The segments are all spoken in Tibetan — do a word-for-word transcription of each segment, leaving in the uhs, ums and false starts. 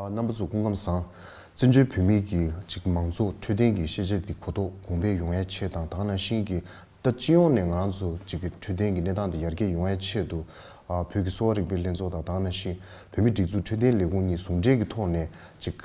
རྣམ་པ་ཚོ་སྐུ་ཁམས་བཟང་། བཙན་བྱོལ་བོད་མིའི་གི་ཅིག་མང་གཙོ་འཕྲོད་བསྟེན་གྱི་ཤེས་བྱ་འདི་གོ་རྟོགས་གོང་འཕེལ་ཡོང་ཡ་ཆེད་དང་། ད་ག་ནང་བཞིན་གྱི་ད་སྤྱི་ཡོངས་ནས་ང་རང་ཚོ་ཅིག་གི་འཕྲོད་བསྟེན་གྱི་གནས་སྟངས་འདི་ཡར་རྒྱས་ཡོང་ཡ་ཆེད་དུ། ཨ། བོད་ཀྱི་གསོ་བ་རིག་པའི་ལྷན་ཚོགས་དང་། ད་ག་ནང་བཞིན་བོད་མིའི་སྒྲིག་འཛུགས་འཕྲོད་བསྟེན་ལས་ཁུངས་གཉིས་ཟུང་འབྲེལ་གྱི་ཐོག་ནས་ཅིག་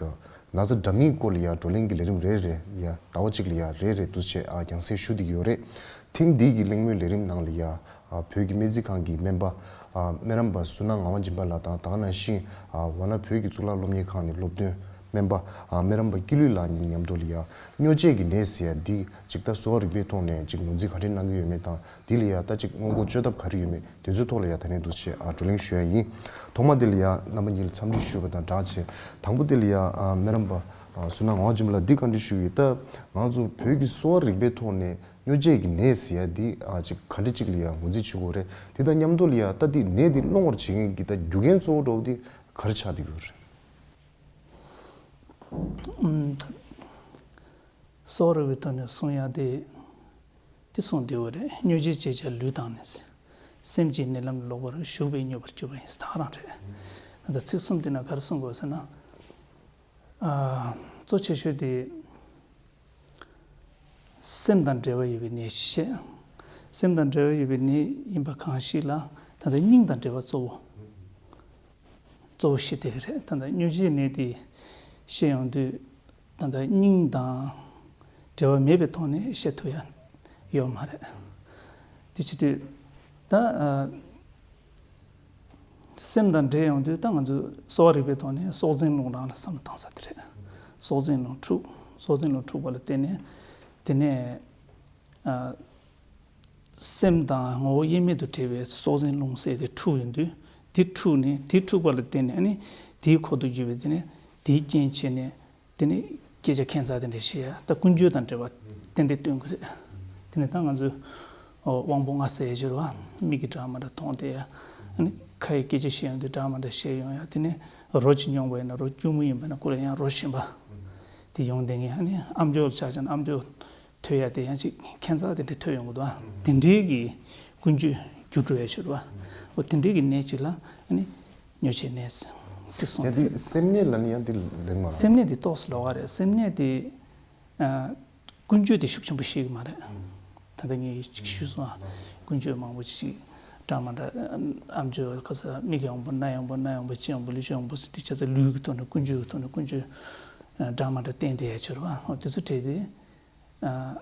ན་ཚ་འདྲ་མིན་སྐོར་ལ་ཡ་བགྲོ་གླེང་གི་ལས་རིམ་རེ་རེ་ཡ་ཟླ་བ་གཅིག་ལ་ཡ་རེ་རེ་འདུག་སེ་ཨ་རྒྱང་སྲིང་ཞུ་བསྡད་ཀྱི་ཡོད་རེད། ཐེངས་འདིའི་གི་གླེང་མོལ་ལས་རིམ་ནང་ལ་ཡ། ཨ། བོད་ཀྱི་སྨན་རྩིས་ཁང་གི་སྨན་པ། ཨ། སྨན་རམས་པ་བསོད་ནམས་ངག་དབང་སྦྱིན་པ་ལགས་དང་། ད་ག་ནང་བཞིན། ཨ། ཝཱ་ཎ་བོད་ཀྱི་གཙུག་ལག་སློབ་གཉེར་ཁང་ནས་སློབ་སྟོན་སྨན་པ། ཨ། སྨན་རམས་པ་སྐྱིད་ལུས་ལགས་གཉིས་མཉམ་དུ་ལ་ཡ། སྨྱོ་བྱེད་ཀྱི་ནད་ཟེར་ཡ་འདི་ཅིག་ད་གསོ་བ་རིག་པའི་ཐོག་ནས་ཅིག་ངོས་འཛིན་ག་འདྲས་གནང་གི་ཡོད་མེད་དང་། འདི་ལ་ཡ་ད་ཅིག་སྔོན་འགོག་བཅོས་ཐབས་ག་རེ་ཡོད་མེད། དེ་ཚོའི་ཐོག་ལ་ཡ་ད་ནས་འདུག་སེ་ཨ་བགྲོ་གླེང་ཞུ་ཡ་ཡིན། ཐོག་མ་དེ་ལ་ཡ་རྣམ་པ་གཉིས་ལ་འཚམས་འདྲི་ཞུས་པ་དང་སྦྲགས་བྱས། དང་པོ་དེ་ལ་ཡ། ཨ། སྨན་རམས་པ། ཨ། བསོད་ནམས་ངག་དབང་སྦྱིན་པ་ལགས་འདི་བཀའ་འདྲི་ཞུ་གི་ཡིན། ད་ང་ཚོ་བོད་ཀྱི་གསོ་བ་རིག་པའི་ཐོག་ནས་སྨྱོ་བྱེད་ཀྱི་ནད་ཟེར་ཡ་འདི། ཨ། ཅིག་ག་འདྲ་ཅིག་ལ་ཡ་ངོས་འཛིན་བྱེད་དགོས་རེད། དེ་དང་མཉམ་དུ་ལ་ཡ་ད་འདི་ནད་འདི་སློང་བར་བྱེད་མཁན་གྱི་ད་རྒྱུ་རྐྱེན་གཙོ་བོ་འདྲ་བོ་འདི་ག་རེ་ཆགས་བསྡད་ཡོད་རེད། ཨུམ། གསོ་བ་རིག་པའི་ཐོག་ནས་གསུང་ཡ་དེ། དེ་གསུངས་བསྡད་ཡོད་རེད། སྨྱོ་བྱེད་ཅེས་བྱ་ལུས་དང་ནི། སེམས་ཀྱི་ནད་ལམ་ལོག་པར་ཞུགས་པས་སྨྱོ་བར་གྱུར་པ་ཡིན། ད་ག་རང་རེད། ད་ཚིག་གསུམ་དེ་ན་ག་རེ་གསུང་དགོས་ཟེར་ན། ཨ། གཙོ་ཆེ་ཤོས་དེ་སེམས་དང་འབྲེལ་བ་ཡོད་པའི་ནད་ཞིག་བཤད། སེམས་དང་འབྲེལ་བ་ཡོད་པའི་ནད་ཡིན་པ་གང་ཞིག་ལ་ད་ལྟ་སྙིང་དང་འབྲེལ་བ་གཙོ་བོ། གཙོ་བོ་ཞིག་དེ་རེད། ད་ལྟ་སྨྱོ་བྱེད་ནད་དེ་བཤད་ཡོང་དུས། ད་ལྟ་སྙིང་དང་འབྲེལ་བ་མེད་པའི་ཐོག་ནས་བཤད་ཐུབ་ཡ་ཡོད་མ་རེད། དེ་བྱེད་དུས་ད། ཨ། སེམས་དང་འབྲེལ་ཡོང་དུས་ད་ང་ཚོས་གསོ་བ་རིག་པའི་ཐོག་ནས་སྲོག་འཛིན་རླུང་རང་ལ་བསམ་བློ་བཏང་ས་དེ་རེད། སྲོག་འཛིན་རླུང་འཁྲུགས། སྲོག་འཛིན་རླུང་འཁྲུགས་པ་ལ་བརྟེན་ནས། དེ་ནས། ཨ། སེམས་དང་ངོ་བོ་དབྱེར་མེད་དུ་བྲལ་བའི་སྲོག་འཛིན་རླུང་ཟེར་དེ་འཁྲུགས་ཡོང་དུས། དེ་འཁྲུགས་ནས། དེ་འཁྲུགས་པ་ལ་བརྟེན་ནས་ཨ་ནི་དེའི་འཁོར་དུ་གྱུར་པའི། དེ་ནས་དེའི་རྐྱེན་བྱས་ནས། དེ་ནས་སྐད་ཆ་ཁྱད་མཚར་དེ་འདྲ་བཤད་ཡ། ད་ཀུན་སྤྱོད་དང་འབྲེལ་བ་ཏན་ཏན་སྟོན་གྱི་རེད། དེ་ནས་ད་ང་ཚོས་དབང་པོ་ལྔ་ཟེར་ཡ་ཅིག་ཡོད་རེད་བ། མིག་གིས་འདྲ་མ་འདྲ་མཐོང་བསྡད་ཡ། ཨ་ནི་ཁ་ཡིས་སྐད་ཆ་བཤད་ཡོང་དུས་འདྲ་མ་འདྲ་བཤད་ཡོང་ཡ། དེ་ནས་རོ་ཅིག་མྱོང་བ་ཡིན་ན། རོ་སྐྱུར་མོ་ཡིན་པ་ན་ཁོ་ལ་ཡང་རོ་གཞན་པ་དེ་ཡོང་བསྡད་མཁན། ཨ་ནི་ཨམ་ཅོག་ཆ་བཞག་ན་ཨམ་ཅོག་ཐོས་ཡ་དེ་ཡང་ཅིག་ཁྱད་མཚར་དེ་འདྲ་ཐོས་ཡོང་གི་འདུག་ཨ། དེ་འདྲའི་གི་ཀུན་སྤྱོད་འགྱུར་འགྲོ་ཡ་ཅིག་ཡོད་རེད་བ། འོ་དེ་འདྲའི་གི་ནད་ཅིག་ལ་ཨ་ནི་སྨྱོ་བྱེད་ནད་དེ་གསུངས་ཡ། དེ་སེམས་ནད་ལབ་ནས་ཡང་དེ་ལེགས་མ་རེད། སེམས་ནད་དེ་ཏོག་ཙམ་ལོགས་ཀ་རེད། སེམས་ནད་དེ། ཨ། ཀུན་སྤྱོད་དེ་ཤུགས་ཆེན་པོ་ཤེས་ཀྱི་མ་རེད། ད་ལྟ་ངས་ཅིག་ཞུས་སོང་ཨ། ཀུན་སྤྱོད་མང་པོ་ཅིག་འདྲ་མ་འདྲ། ཨམ་ཅོག་ག་ས། མིག་ཡོང་པོ། རྣ་ཡོང་པོ། སྣ་ཡོང་པོ། ལྕེ་ཡོང་པོ། ལུས་ཡོང་པོ་ཟེར་དེ་ཆ་ཚང་ལུས་ཀྱི་ཐོག་ནས། ཀུན་སྤྱོད་ཀྱི་ཐོག་ནས་ཀུན་སྤྱོད་འདྲ་མ་འདྲ་བསྟན་བསྡད་ཡ་ཅིག་ཡོད་རེད་བ། འོ་དེ་ཚོ་བྲལ་ཏེ། ཨ།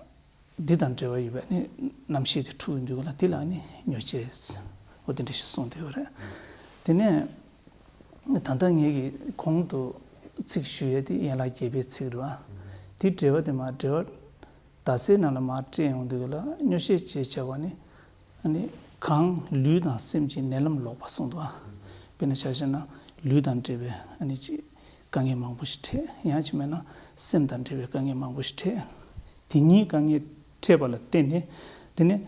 འདི་དང་འབྲེལ་བ་ཡོད་པའི་ནི་རྣམ་ཤེས་དེ་འཁྲུགས་ཡོང་དུས་ལ་དེ་ལ་ནི་སྨྱོ་བྱེད། འོ་དེ་འདྲ་ཞིག་གསུངས་བསྡད་ཡོད་རེད། དེ་ནས་ད་ལྟ་ངས་ཀྱི་གོང་དུ་ཚིག་ཞུ་ཡས་དེ་ཡན་ལག་བརྒྱད་པའི་ཚིག་རེད་བ། དེ་འགྲེལ་པ་དེ་མར་འགྲེལ་པ་རྡ་སའི་ནང་ལ་མར་བཀྲལ་ཡོང་དུས་ལ། སྨྱོ་བྱེད་ཅེས་བྱ་བ་ནི། ཨ་ནི་གང་ལུས་དང་སེམས་ཀྱི་ནད་ལམ་ལོག་པ་གསུངས་འདུག་ཨ། དཔེར་ན་ཆ་བཞག་ན་ལུས་དང་འབྲེལ་བའི་ཨ་ནི་ཅིག་དཀའ་ངལ་མང་པོ་ཞིག་འཕྲད། ཡང་ཅིག་མེད་ན་སེམས་དང་འབྲེལ་བའི་དཀའ་ངལ་མང་པོ་ཞིག་འཕྲད། དེ་གཉིས་དཀའ་ངལ་འཕྲད་པ་ལ་བརྟེན་ནས། དེ་ནས་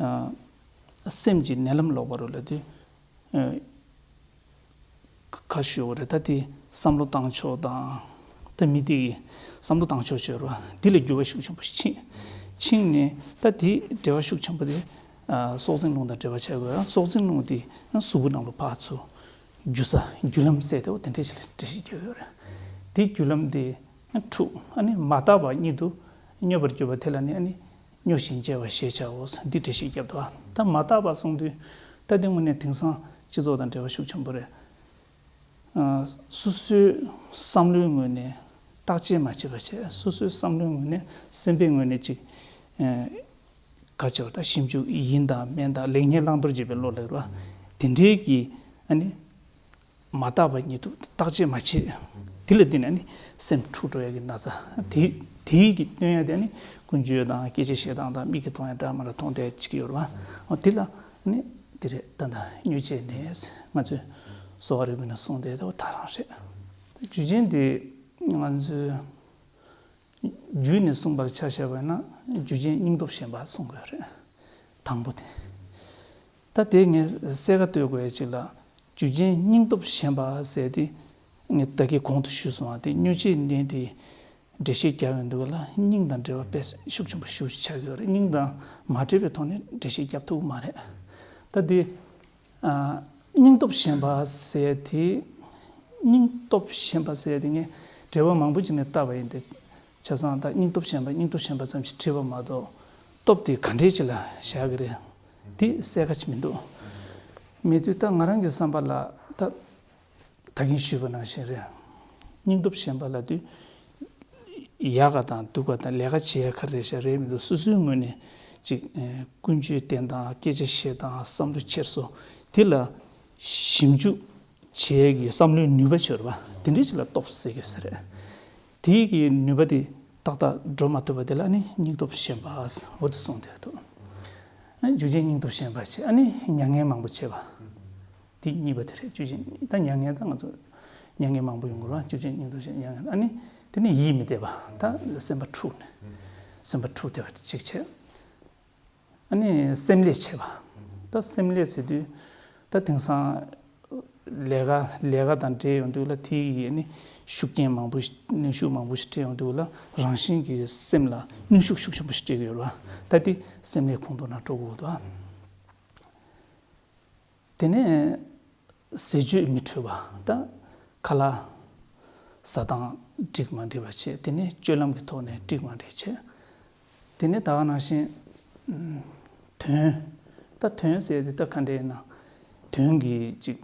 ཨ་སེམས་ཀྱི་ནད་ལམ་ལོག་པ་རུ་ལ་དུས། ཨ། ཁ་ཤོ་རེད། ད་དེ་བསམ་བློ་བཏང་ཕྱོགས་དང་། ད་མི་དེ་གི་བསམ་བློ་བཏང་ཕྱོགས་ཤོར་བ་འདི་ལ་འགྱུར་བ་ཤུགས་ཆེན་པོ་ཕྱིན། ཕྱིན་ནས་ད་དེ་འབྲེལ་བ་ཤུགས་ཆེན་པོ་དེ། ཨ། སྲོག་འཛིན་རླུང་དང་འབྲེལ་བ་ཆགས་དགོས། སྲོག་འཛིན་རླུང་དེ་གཟུགས་པོ་ནང་ལ་ཕར་ཚུར་རྒྱུ་ས། རྒྱུ་ལམ་ཟེར་དེ། འོ་དེ་འདྲ་ཞིག་ལ་འགྲེལ་བཤད་རྒྱག་ཡོད་རེད། དེ་རྒྱུ་ལམ་དེ་འཁྲུགས། ཨ་ནི་མ་དག་པ་ཉིད་དུ་སྨྱོ་བར་གྱུར་པ་དེ་ལ་ནི་ཨ་ནི། སྨྱོ་ཞིང་བྱེད་པ་ཞེས་བྱའོ། འདི་འགྲེལ་བཤད་བརྒྱབ་འདུག་ཨ། ད་མ་དག་པ་གསུངས་དུས། ད་དེ་དངོས་གནས་དེང་སང་སྤྱི་ཚོགས་དང་འབྲེལ་བ་ཤུགས་ཆེན་པོ་རེད། ཨ། སོ་སོའི་བསམ་བློའི་ངོས་ནས་བརྟག་དཔྱད་མ་བྱས་པ་བྱས། སོ་སོའི་བསམ་བློའི་ངོས་ནས། སེམས་པའི་ངོས་ནས་ཅིག་ཨ། ག་ཅིག་ད་ཞིབ་འཇུག་ཡིན་དང་མིན་དང་ལེགས་ཉེས་བླང་དོར་བྱེད་པའི་བློ་ལ་རེད་བ། དེ་འདྲའི་གི་ཨ་ནི། མ་དག་པ་ཉིད་དུ་བརྟག་དཔྱད་མ་བྱེད། དེ་ལ་བརྟེན་ནས་ནི་སེམས་འཁྲུགས་འགྲོ་ཡ་གི་ན་ཚ་དེ། དེའི་གི་སྟོན་ཡ་དེ་ནི་ཀུན་སྤྱོད་དང་སྐད་ཆ་བཤད་སྟངས་དང་མིག་གིས་མཐོང་ཡ་འདྲ་མ་འདྲ་མཐོང་བསྡད་ཅིག་ཡོད་རེད་བ། འོ་དེ་ལ་ནི་དེ་རེད། ད་ལྟ་སྨྱོ་བྱེད་ནས་ང་ཚོས་གསོ་བ་རིག་པའི་ནང་གསུངས་བསྡད་དེ། འོ་ད་རང་རེད། རྒྱུ་རྐྱེན་དེ་ང་ཚོས་རྒྱུད་ནས་གསུངས་པར་ཆ་བཞག་པ་ཡིན་ན། རྒྱུ་རྐྱེན་སྙིང་སྟོབས་ཞན་པ་གསུང་དགོས་རེད། དང་པོ་དེ། ད་དེ་ངས་གསལ་ཁ་གཏོད་དགོས་ཡ་ཅིག་ལ། རྒྱུ་རྐྱེན་སྙིང་སྟོབས་ཞན་པ་ཟེར་དེ། ངས་ད་གིན་གོང་དུ་ཞུས་སོང་བ། དེ་སྨྱོ་བྱེད་ནད་དེ་འགྲེལ་བཤད་རྒྱག་ཡོང་དུས་ལ་སྙིང་དང་འབྲེལ་བ་དཔེ་ཤུགས་ཆེན་པོ་ཞེ་པོ་ཅིག་ཆགས་ཀྱི་ཡོད་རེད། སྙིང་དང་མ་འབྲེལ་བའི་ཐོག་ནས་འགྲེལ་བཤད་རྒྱབ་ཐུབ་ཀྱི་མ་རེད། ད་དེ། ཨ། སྙིང་སྟོབས་ཞན་པ་ཟེར་དེ། སྙིང་སྟོབས་ཞན་པ་ཟེར་ཡ་དེ་ངས་འགྲེལ་པ་མང་པོ་ཅིག་ནས་བལྟས་པ་ཡིན་ཏེ། བྱས་ཙང་ད་སྙིང་སྟོབས་ཞན་པ་སྙིང་སྟོབས་ཞན་པ་ཙམ་ཞིག་བྲིས་པ་མ་གཏོགས་སྟོབས་དེ་ག་འདྲས་ཅིག་ལ་བཞག་གི་རེད། དེ་གསལ་ཁ་ཅིག་མི་འདུག་མེད་དུས་ད་ང་རང་གི་བསམ་པ་ལ་ད། ད་གིན་ཞུས་པ་ནང་བཞིན་རེད། སྙིང་སྟོབས་ཞན་པ་ལབ་དུས། ཡག་ག་དང་སྡུག་ག་དང་ལས་ཀ་བྱེད་ཡ་ག་རེ་རེད་ཤག་རེད་མི་འདུག་སོ་སོའི་ངོས་ནས་ཅིག་ཨེ། ཀུན་སྤྱོད་བསྟེན་སྟངས་སྐད་ཆ་བཤད་སྟངས་བསམ་བློ་འཁྱེར་སོ། དེ་ལ་ཞིབ་འཇུག་བྱེད་ཡ་གི་བསམ་བློའི་ནུས་པ་ཅིག་ཡོད་རེད་པ། དེ་འདྲ་ཅིག་ལ་སྟོབས་ཟེར་གྱི་ཡོད་ས་རེད། དེའི་གི་ནུས་པ་དེ་ཏག་ཏག་འགྲོ་མ་ཐུབ་པ་དེ་ལ་ནི་སྙིང་སྟོབས་ཞན་པ་འོ་དེ་གསུངས་བསྡད་འདུག་ཨ་ནི་འཇུག་ཅན་སྙིང་སྟོབས་ཞན་པ་བྱས། ཨ་ནི་མྱ་ངན་མང་པོ་བྱེད་པ། དེ་གཉིས་པ་དེ་རེད། འཇུག་ཅན་ད་མྱ་ངན་ད་ང་ཚོ་མྱ་ངན་མང་པོ་ཡོང་གི་རེད་པ། འཇུག་ཅན་སྙིང་སྟོབས་ཞན། མྱ་ངན། ཨ་ནི་དེ་ནས་ཡིད་མི་བདེ་བ། ད་སེམས་པ་འཁྲུགས་ནས། སེམས་པ་འཁྲུགས་བསྡད་པ་དེ་གཅིག་བྱས། ཨ་ནི་སེམས་ལས་བྱེད་པ། ད་སེམས་ལས་ཟེར་དུས་ད་དེང་སང་ལས་ཀ་ལས་ཀ་དང་འབྲེལ་ཡོང་དུས་ལ་དེ་ཡི་ཨ་ནི་ཤུགས་རྐྱེན་མང་པོ་ཞིག་གནོན་ཤུགས་མང་པོ་ཞིག་སྤྲད་ཡོང་དུས་ལ་རང་བཞིན་གྱིས་སེམས་ལ་གནོན་ཤུགས་ཤུགས་ཆེན་པོ་ཞིག་སྤྲད་ཀྱི་ཡོད་རེད་པ། ད་དེ་སེམས་ལས་ཁོངས་གཏོགས་ནང་འགྲོ་དགོས་འདུག་དེ་ནས་ཟས་སྤྱོད་མི་འཕྲོད་པ། ད་ཁ་ལག་ཟ་སྟངས་འགྲིག་མ་འགྲིག་པ་བྱས། དེ་ནས་སྤྱོད་ལམ་གྱི་ཐོག་ནས་འགྲིག་མ་འགྲིག་བྱས། དེ་ནས་ད་ག་ནང་བཞིན་ཨམ། དོན། ད་དོན་ཟེར་དེ་ད་ག་འདྲ་ཡིན་ན། དོན་གྱི་ཅིག་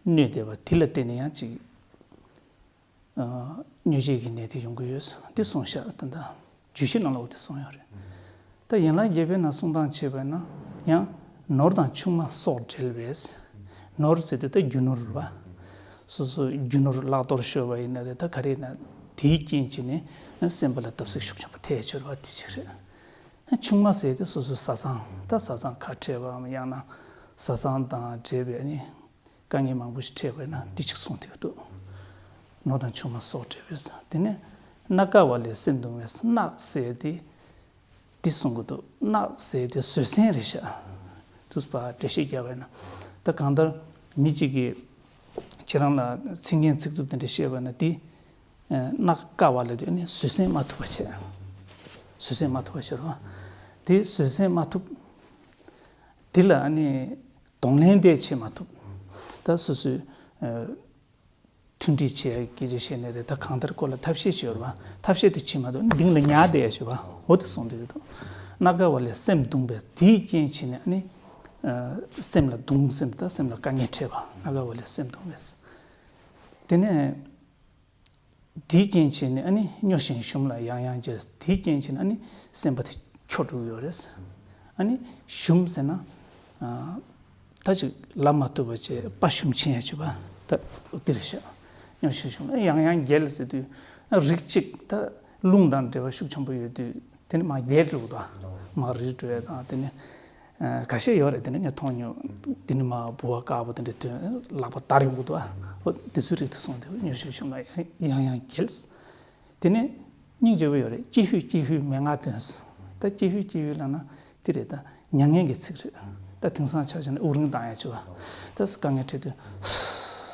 གནོད་བསྡད་པ་དེ་ལ་བརྟེན་ནས་ཡང་ཅིག་ཨ། སྨྱོ་བྱེད་ཀྱི་ནད་དེ་ཡོང་གི་ཡོད། དེ་གསུངས་ཤག་ད་ལྟ་བརྗོད་གཞི་ནང་ལ་འོ་དེ་གསུངས་ཡོད་རེད། ད་ཡན་ལག་བརྒྱད་པའི་ནང་གསུང་སྟངས་བྱས་པ་ན་ཡང་ནོར་དང་ཆུང་མ་སོགས་འབྲེལ་བས། ནོར་ཟེར་དུས་ད་རྒྱུ་ནོར་རེད་པ། སོ་སོ་རྒྱུ་ནོར་བརླག་གཏོར་ཤོར་བ་ཡིན་ན་རེད། ད་ག་རེ་ཡིན་ན་དེའི་རྐྱེན་བྱས་ནས་སེམས་པ་ལ་བརྡབ་གསིག་ཤུགས་ཆེན་པོ་ཐེབས་ཡ་ཅིག་རེད་པ། དེ་གཅིག་རེད། ཆུང་མ་ཟེར་དེ་སོ་སོའི་བཟའ་ཚང་། ད་བཟའ་ཚང་ཁ་བྲལ་བའམ་ཡང་ན་བཟའ་ཚང་དང་འབྲེལ་བའི་ནི་དཀའ་ངལ་མང་པོ་ཞིག་འཕྲད་པས་ན་འདི་གཅིག་གསུངས་ཏེ་འདུག་ནོར་དང་ཆུང་མ་སོགས་འབྲེལ་བས། དེ་ནས་སྣ་དཀར་བ་ལས་སེམས་གདུང་བས། སྣ་ཟེར་དེ་འདི་གསུང་གི་འདུག་སྣ་ཟེར་དེ་བཟོད་བསྲན་རེད་ཤག་དུས་པ་འགྲེལ་བཤད་བརྒྱབ་པས་ན། ད་གང་ལྟར་མི་གཅིག་གིས་ཁྱེད་རང་ལ་ཚིག་ངན་ཚིག་རྩུབ་དེ་འདྲ་བཤད་པ་ན་དེ། སྣ་དཀར་བ་ལ་དེ་ནི་བཟོད་བསྲན་མ་ཐུབ་པ་བྱས། བཟོད་བསྲན་མ་ཐུབ་པ་བྱས་རོ། དེ་བཟོད་བསྲན་མ་ཐུབ། དེ་ལ་ཨ་ནི་གདོང་ལེན་དེ་བྱེད་མ་ཐུབ། ད་སོ་སོའི་ཨ། མཐུན་སྒྲིལ་བྱེད་ཡ་སྐད་ཆ་བཤད་ནས་རེད། ད་གང་ལྟར་ཁོ་ལ་ཐབས་ཤེས་བྱེད་རོ། ཐབས་ཤེས་དེ་བྱེད་མ་ཐུབ་གདིང་ལ་ཉར་བསྡད་ཡ་བྱེད་པ་འོ་དེ་གསུངས་བསྡད་ཡོད་དོ། སྣ་དཀར་བ་ལས་སེམས་གདུང་བས། དེའི་རྐྱེན་བྱས་ནས་ཨ་ནི་ཨ། སེམས་ལ་གདུང་ཟེར་ན་ད་སེམས་ལ་དཀའ་ངལ་འཕྲད་པ། སྣ་དཀར་བ་ལས་སེམས་གདུང་བས། དེ་ནས། དེའི་རྐྱེན་བྱས་ནས་ཨ་ནི་སྨྱོ་ཞིང་ཞུམ་ལ་ཡང་ཡང་འགྱེལ། དེའི་རྐྱེན་བྱས་ནས་ཨ་ནི་སེམས་པ་དེ་འཁྱོག་འགྲོ་གི་ཡོད་རེད། ཨ་ནི་ཞུམ་ཟེར་ན། ཨ། ད་ཅིག་ལབ་མ་ཐུབ་པ་བྱས། དཔའ་ཞུམ་ཕྱིན་ཡ་བྱེད་པ་ད་འདི་རེད་ཤག་སྨྱོ་ཞིང་ཞུམ་ལ་ཡང་ཡང་འགྱེལ་ཟེར་དུས་རིགས་གཅིག་ད་རླུང་དང་འབྲེལ་བ་ཤུགས་ཆེན་པོ་ཡོད་དུས་དེ་ནི་མར་འགྱེལ་འགྲོ་གི་འདུག་མར་རིལ་འགྲོ་ཡ་དང་དེ་ནི། ཁ་ཤས་ཡོད་རེད། དེ་ནས་ངས་མཐོང་མྱོང་། དེ་ནས་མར་ལྦུ་བ་དཀར་པོ་དེ་འདྲ་ཐོན་ལག་པ་འདར་ཡོང་གི་འདུག་ཨ། འོ་དེ་ཚོའི་རིགས་དེ་སོང་དེ་སྨྱོ་ཞིང་ཞུམ་ལ་ཡང་ཡང་འགྱེལ། དེ་ནས་སྙིང་རྗེ་པོ་ཡོད་རེད། ཅི་ཕོད་ཅི་ཕོད་མན་ངག་འདོན། ད་ཅི་ཕོད་ཅི་ཕོད་ལབ་ན་དེ་རེད། ད་མྱ་ངན་གྱི་ཚིག་རེད། ད་དེང་སང་ཆ་བཞག་ན་དབུགས་རིང་བཏང་ཡ་བྱེད་པ། ད་དཀའ་ངལ་འཕྲད་དུས་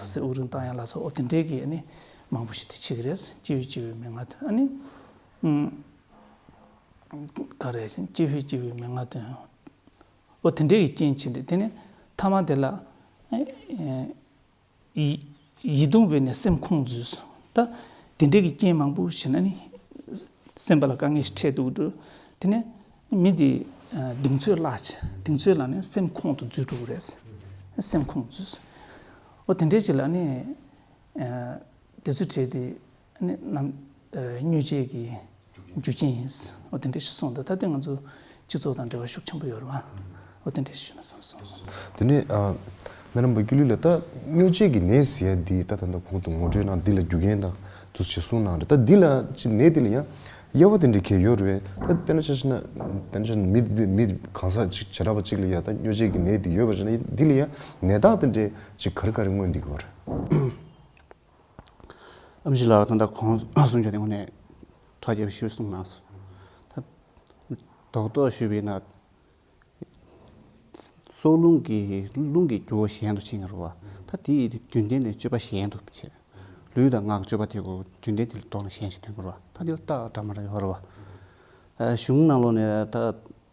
ཟེར་དབུགས་རིང་བཏང་ཡ་ལ་སོགས་འོ་དེ་འདྲའི་གི་ཨ་ནི་མང་པོ་ཞིག་དེ་བྱེད་ཀྱི་རེད། ཅི་ཕོད་ཅི་ཕོད་མན་ངག་འདོན། ཨ་ནི། ག་རེ་ཅི་ཕོད་ཅི་ཕོད་མན་ངག་འདོན། འོ་དེ་འདྲའི་གི་རྐྱེན་བྱས་ཏེ་དེ་ནས་ཐ་མ་དེ་ལ་ཡིད་ཡིད་གདུང་བས་ནས་སེམས་ཁོང་འཛུལ། ད་དེ་འདྲའི་གི་རྐྱེན་མང་པོ་བྱས་ན་ནི་སེམས་པ་ལ་དཀའ་ངལ་ཞིག་འཕྲད་འདུག་འགྲོ། དེ་ནས་མི་དེ་གདིང་ཚོད་བརླག་བྱས། གདིང་ཚོད་བརླག་ནས་སེམས་ཁོང་དུ་འཛུལ་འགྲོ་གི་རེད། སེམས་ཁོང་འཛུལ། འོ་དེ་འདྲའི་ཅིག་ལ་ནི། དེ་ཚོ་བྲིས་ཏེ་ནི་རྣམ་སྨྱོ་བྱེད་ཀྱི་རྒྱུ་རྐྱེན་ཡིན། འོ་དེ་འདྲ་ཞིག་གསུངས་འདུག་ད་ལྟ་ང་ཚོ་སྤྱི་ཚོགས་དང་འབྲེལ་བ་ཤུགས་ཆེན་པོ་ཡོད་རེད་པ། འོ་དེ་འདྲ་ཞིག་ཞུ་ན་བསམ་སོང་། དེ་ནས་ཨ། སྨན་རམས་པ་ཀུན་ལེགས་ལགས། ད་སྨྱོ་བྱེད་ཀྱི་ནད་ཟེར་ཡ་འདི་ད་ད་ལྟ་གོང་དུ་ངོ་སྤྲོད་ནང་འདི་ལ་རྒྱུ་རྐྱེན་དང་དུ་ཞིག་གསུངས་གནང་རེད། ད་འདི་ལ་ཅི་ནད་འདི་ལ་ཡང་དབྱེ་བ་དེ་འདྲ་གས་ཡོད་རེད་པས། ད་དཔེར་ན་ཆ་བཞག་ན་དཔེར་ན་ཆ་བཞག་ན་མི་འདི་མི་གང་ཟག་ཅིག་བྱེ་བྲག་པ་ཅིག་ལ་ཡ་ད་སྨྱོ་བྱེད་ཀྱི་ནད་འདི་ཡོད་པ་བྱས་ན་འདི་ལ་ཡང་ནད་རྟགས་དེ་འདྲ་ཅིག་ག་རེ་ག་རེ་མངོན་བསྡད་ཀྱི་ཡོད་རེད། ཨེམ་ཆི་ལགས་ད་ལྟ་གོང་གསུང་བྱ་དེ་དངོས་གནས་ཁྲ་རྒྱས་པ་ཞིག་གསུངས་གནང་སོང་། ད་རྡོག་རྡོག་ཞུས་པ་ཡིན་ན། སྲོག་རླུང་གི་རླུང་གི་རྒྱུ་བ་གཞན་དུ་ཕྱིན་ཡོད་རེད་པ། ད་དེ་ཡི་རྒྱུན་ལྡན་ནས་སྤྱོད་པ་གཞན་དུ་བྱས། ལུས་དང་ངག་གི་སྤྱོད་པ་དེ་གོ་རྒྱུན་ལྡན་དེ་ལ་ལྡོག་ནས་གཞན་ཞིག་ཐོན་གྱི་རེད་པ། ད་དེ་ལ་རྟགས་འདྲ་མི་འདྲ་ཡོད་རེད་པ། གཞུང་ནང་ལོགས་ནས་ད་